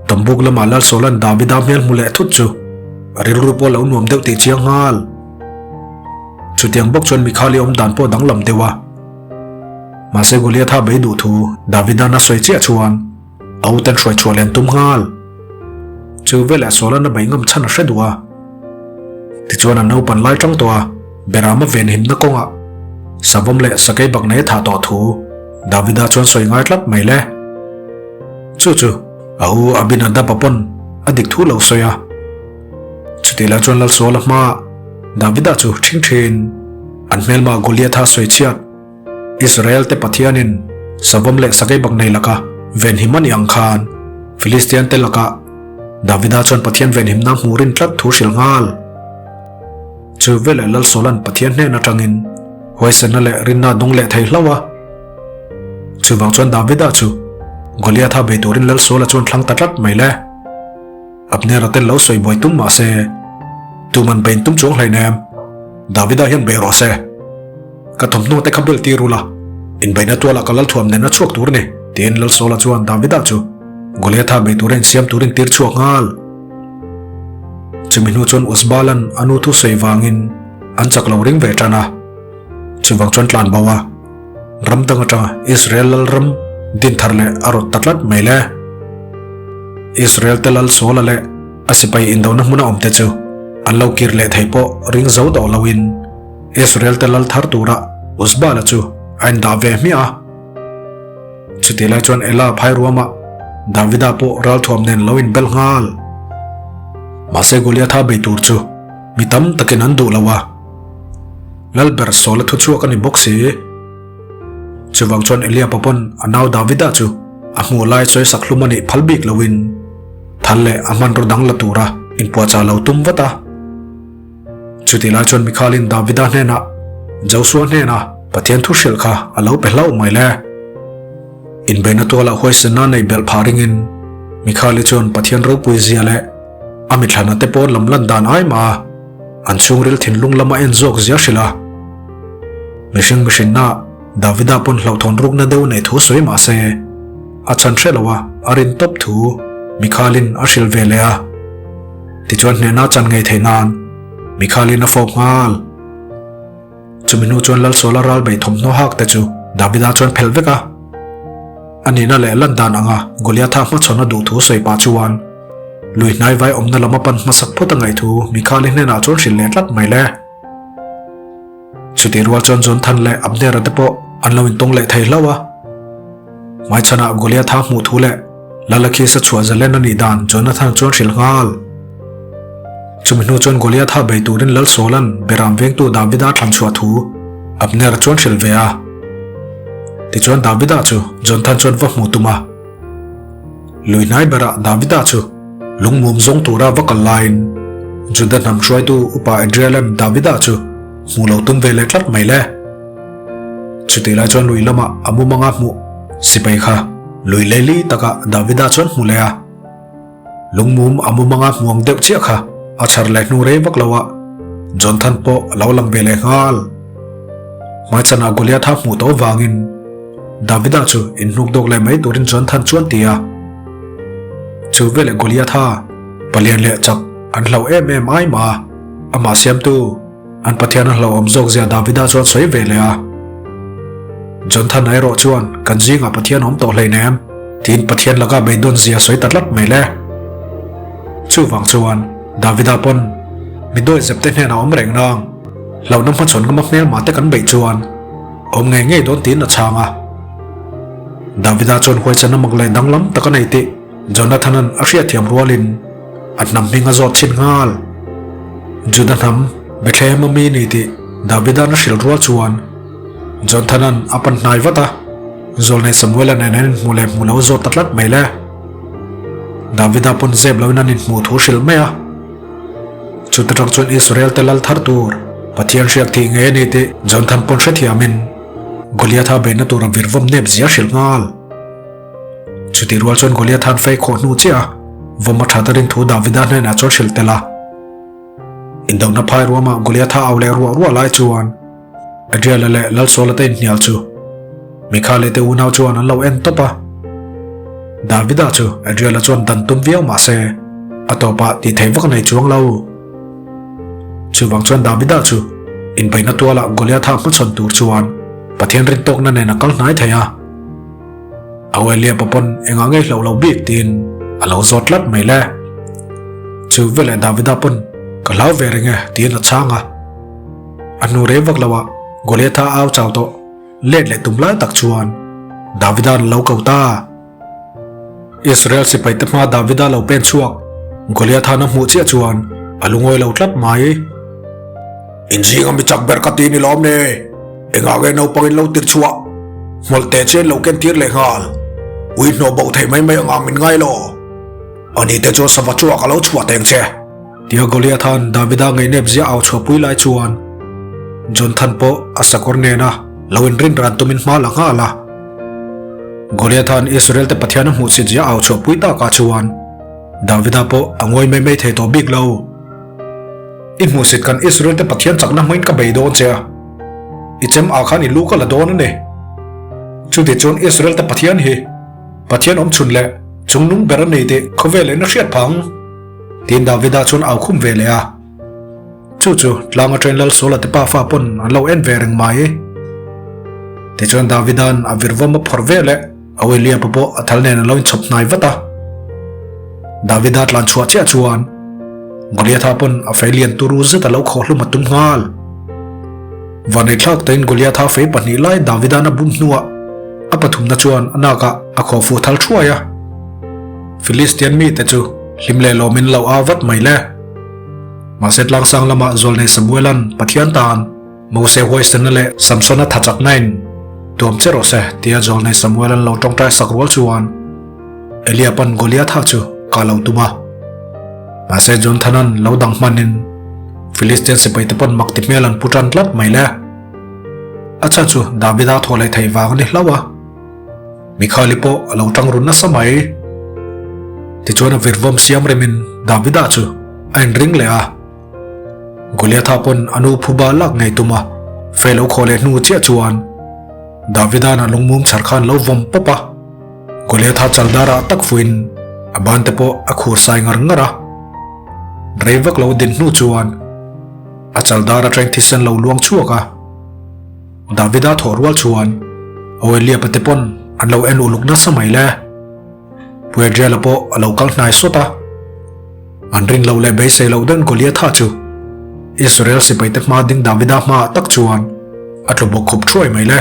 Tambuk lamah lal Saul-a'n Davida hmel hmu leh thut chu a rilru pawh lo nuam deuh tih chiang nghal. Chutiang bawk chuan Mikhali awm dan pawh danglam deuh a. Mahse Goliatha bei duh thu Davida'n a sawi chiah chuan A uten hruai chhuah len tum nghal. Chu veleh Saul-a'n a bei ngam chhan a hre duh a. Tichuan a naupan lai tang tawh a, Berama venhimna kawngah Savawm leh Sakei bak nei a thah tawh thu Davida chuan sawi ngai tlat mai le. Chu chu a u Abinadab-a pawn a dik thu lo sawi a. Chutih lai chuan Lal Saul-a hmaah Davida chu ṭhing ṭhin an hmelma Goliatha sawi chhiat. Israel te Pathianin Savawm leh Sakei bak nei laka venhim a nih ang khan Philistian te lakah Davida chuan Pathian venhimna hmuh rin tlat thu hrilh nghal. Chu veleh Lal Saula'n Pathian hnen atangin huaisenna leh rinna a dawng leh thei hlauh a. Chuvang chuan Davida chu Goliatha bei turin Lal Saula chuan thlang ta tlat mai le. Abner-a tel lo sawi buai tum mah se, tuman bein tum chuang hleinem, Davida hian bei rawh se. Ka thawmhnaw te kha bel tir ula, inbeihna tualah ka lalthuam nen a chhuak tur ni, tiin Lal Saula chuan Davida chu Goliatha bei tura insiam turin tir chhuak nghal. Chumi hnu chuan Uzbalan a nu thu sawi vangin an chak lo ring ve tan a, chuvang chuan tlan bo a, ram dang atanga Israel lal ram din thar leh a rawt ta tlat mai le. Israel te lal Saula leh a sipai indona hmuna awmte chu an lo kir leh thei pawh ring zo tawh loin, Israel te lal thar tura Uzbala chu a indah ve hmiah a. Chutih lai chuan Ela phai ruamah Davida pawh ralthuam nen lo inbel nghal. Mahse Goliatha bei tur chu mi tam takin an duh lo a. Lalber Saula thu chhuak a ni bawk si. Chuvang chuan Eliaba pawn a nau Davida chu a hmuh lai sawi sak hlum a nih phal bik loin thal leh a hmanraw dang la tura inpuahchah lo tum vat a. Chutih lai chuan Mikhalin Davida hnenah, Josua hnenah Pathian thu hrilh kha a lo pe hlauh mai le. Inbeihna tualah huaisenna neih belh phah ringin Mikhali chuan Pathian ropui zia leh a mithlana te pawn lam lan dan ai mah a, an chhungril thinlung lama en zawk zia hrilh a. Mihring mihrinna Davida pawn hlauhthawn rukna deuh neih thu sawi mah se, a chhan hre lo a, a rin tawp thu Mikhalin a hrilh ve leh a. Tichuan hnehna chan ngei theih nan Mikhalin a fawp nghal. Chumi hnu chuan Lalsawla ral bei thawmhnaw hak te chu Davida chuan phelh vek a. A nihna leh lan dan anga Goliatha hmachhawn a duh thu sawi pah chuan lui hnai vai awmna lam a pan hmasak phawt a ngaih thu Mikhali hnenah chuan hrilh leh tlat mai le. Chutih rual chuan Jonthan leh Abnera te pawh an lo intawng leh thei hlauh a. Hmaichhanah Goliatha hmuh thu leh Lalakis a chhuah zalen a nih dan Jonathan chuan hrilh nghal. Chumi hnu chuan Goliatha bei turin Lal Saula'n Beram vengtu Davida thlan chhuah thu Abner chuan hrilh ve a. Tichuan Davida chu Jonthan chuan va hmuh tum a. Lui hnai berah Davida chu lungmum zawng tura va kal laiin Juda hnam hruaitu upa Adrialan Davida chu hmuh lo tum ve leh tlat mai le. Chutih lai chuan lui lamah a mumanga hmuh sipai kha lui leili takah Davida chuan hmu leh a. Lungmum a mumanga hmuang deuh chiah kha a chhar leh hnu rei vak lo a, Jonthan pawh a lo lang ve leh nghal. Hmaichhanah Goliatha hmuh tawh vangin Davida chu inhnuk dawk leh mai turin Jonthan chuan ti a. Chu veleh Goliatha palian leh chak an hlauh em em ai mah a, amah siamtu An Pathian a hlauhawm zawk zia Davida chuan sawi ve leh a. Jonthan erawh chuan kan zingah Pathian awm tawh hleinem tiin Pathian laka beidawn zia sawi ta tlat mai le. Chuvang chuan Davida pawn mi dawi zep te hnenah awm reng nang hlauhna hmachhawn ngama hmelma te kan beih chuan awm ngei ngei dawn tiin a chhang a. Davida chuan huaichan a mak leh danglam tak a nei tih Jonathan-a'n a hriatthiam rualin a hnam hming a zawt chhin nghal. Juda hnam Bethlehem a mi ni tih Davida'n a hrilh rual chuan Jonathana'n a pan hnai vat a, Zawlnei Samuela nen an inhmu leh hmu lo zawt ta tlat mai le. Davida pawn zep loin an inhmuh thu hrilh mai a. Chuta tang chuan Israel te lal thar tur Pathian hriak thih ngei a ni tih Jonathan pawn hrethiamin Goliatha beihna tura virvawm nep zia hrilh nghal. Chutih rual chuan Goliath-a'n fei khawh hnu chiah a, vawm a that a rin thu Davida hnenah chuan hrilh tel a. Indohna phai ruamah Goliath-a au leh ruah ruah lai chuan Adriel-a leh Lalsawla te inhnial chu Mikhale te unau chuan an lo en tawp a. Davida chu Adriel-a chuan dan tum viau mah se a tawpah tih theih vak a nei chuang lo. Chuvang chuan Davida chu inbeihna tualah Goliath-a hmachhawn tur chuan Pathian rintawkna nen a kal hnai thei a. Auelia pawn engah ngei hlauh lo bik tiin a lo zawt tlat mai le. Chu veleh Davida pawn ka hlau ve reng e tiin a chhang a. A hnu rei vak loah Goliatha au chau tawh let leh tum lai tak chuan Davida'n a lo ko ta. Israel sipai te hmaa Davida lo pen chhuak Goliatha'n a hmuh chiah chuan a lungawi lo tlat mai. Inzinga mi chak ber ka ti ni lawm ni? Engah nge naupangin lo tir chhuah? Hmawlh te chian lo ken tir leh nghal. Ui hnawh bo thei mai mai anga min ngai lo. Ani te chuan sava chua ka lo chhuah teng che. Tia Goliatha'n Davida ngeihnep ziah au chhuahpui lai chuan Jonthan pawh a sakawr nena lo inrin ran tumin hma la nghal a. Goliatha'n Israel te Pathian a hmuhsit ziah au chhuahpui takah chuan Davida pawh a ngawi mai mai thei tawh bik lo. I hmuhsit kan Israel te Pathian chakna hmangin ka bei dawn che a, i chem ah khan i lu ka la dawn a ni. Chuti chuan Israel te Pathian hi Pathian awm chhun leh chungnung ber a ni tih khawvel in a hriat phah ang, tiin Davida chuan au khum ve leh a. Chu chu tlang atangin Lal Saula te pafa pawn an lo en ve reng mai. Tichuan Davida'n a virvawm a phawrh ve leh Aweliapa pawh a thal nen a lo inchhawp hnai vat a. Davida tlan chhuah chiah chuan Goliatha pawn a fei lian turu zet a lo khawh hlum a tum nghal. Vanneithlak tain Goliatha fei pahnih lai Davida'n a bum hnuah a pathumna chuan a nakah a khawh fuh thal thuai a. Philistian mite chu hlim leh lawmin lo au vat mai le. Mahse tlangsang lamah Zawlnei Samuela'n Pathian tan Mose huaisena leh Samsona tha chaknain tuam che rawh se tia Zawlnei Samuel an lo tawngtai sak rual chuan Elia pawn Goliatha chu ka lo tum a. Mahse Jonathana'n lo dang hmanin Philistian sipaite pawn mak ti hmel an pu tan tlat mai le. A chhan chu Davida thaw leh theih vang a ni hlauh a. Mikhali pawh a lo tang run nasa mai. Tichuan a virvawm siam remin Davida chu a inring leh a. Goliatha pawn a nu phuba lak ngei tum a, fei lo khawh leh hnu chiah chuan Davida'n a lungmum chhar khan lo vawm pawp a. Goliatha chaldar ah tak fuin a ban te pawh a khur sai ngar ngar a. Rei vak lo din hnu chuan a chaldar atang thisen lo luang chhuak a. Davida thawh rual chuan Oeliapa te pawn an lo en uluk nasa mai le. Puedriala pawh a lo kal hnai sawt a. An rin loh leh beisei loh dawn Goliatha chu Israel sipaite hma ding Davida hmaah tak chuan a tlu bawk khup thuai mai le.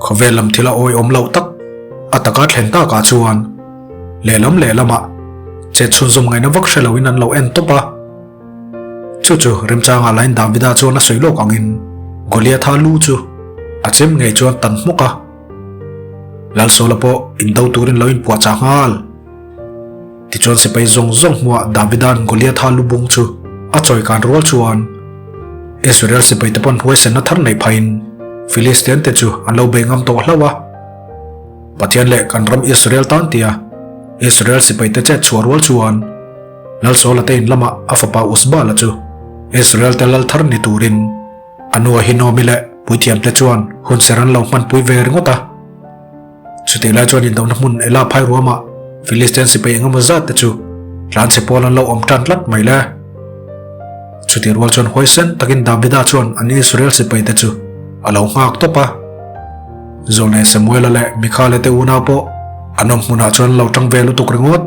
Khawvel lam thil a awihawm loh tak a taka thlen takah chuan lehlam lehlamah chet chhunzawm ngaihna vak hre loin an lo en tawp a. Chu chu remchangah lain Davida chuan a sawi lawk angin. Goliatha lu chu a chem ngei chuan tan hmuk a. Lalsawla pawh indo turin lo inpuahchah nghal. Tichuan sipai zawng zawng hmuah Davida'n Goliatha lu bung chu a chawi kan rual chuan Israel sipaite pawn huaisenna thar neih phahin Philistian te chu an lo bei ngam tawh hlauh a. Pathian leh kan ram Israel tan tia Israel sipaite chet chhuah rual chuan Lalsawla te in lamah a fapa Usbala chu Israel te lal thar ni turin a nu Ahinomi leh puithiamte chuan hunser an lo hmanpui ve ringawt a. Chutih lai chuan indona hmun Elah phai ruamah Philistian sipai engemaw zat te chu tlanchhe pawl an lo awm tan tlat mai le. Chutih rual chuan huaisen takin Davida chuan an Israel sipai te chu a lo nghak tawp a. Zawlnei Samuela leh Mikhale te unau pawh an awm hmunah chuan an lo tang ve lutuk ringawt.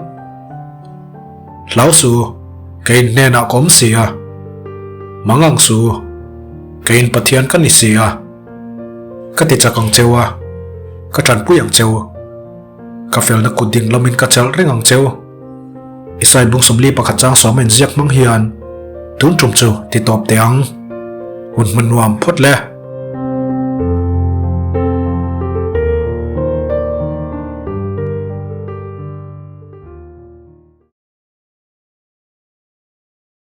Hlau su, kei in hnenah ka awm si a. Mangang su, kei in Pathian ka ni si a. Ka ti chak ang cheu a, ka tanpui ang cheu. Ka felna kut ding lamin ka chelh reng ang cheu. Isai bung 41 chang sawma inziak hmang hian tun tum chu ti tawp teh ang. Hun hman nuam phawt le.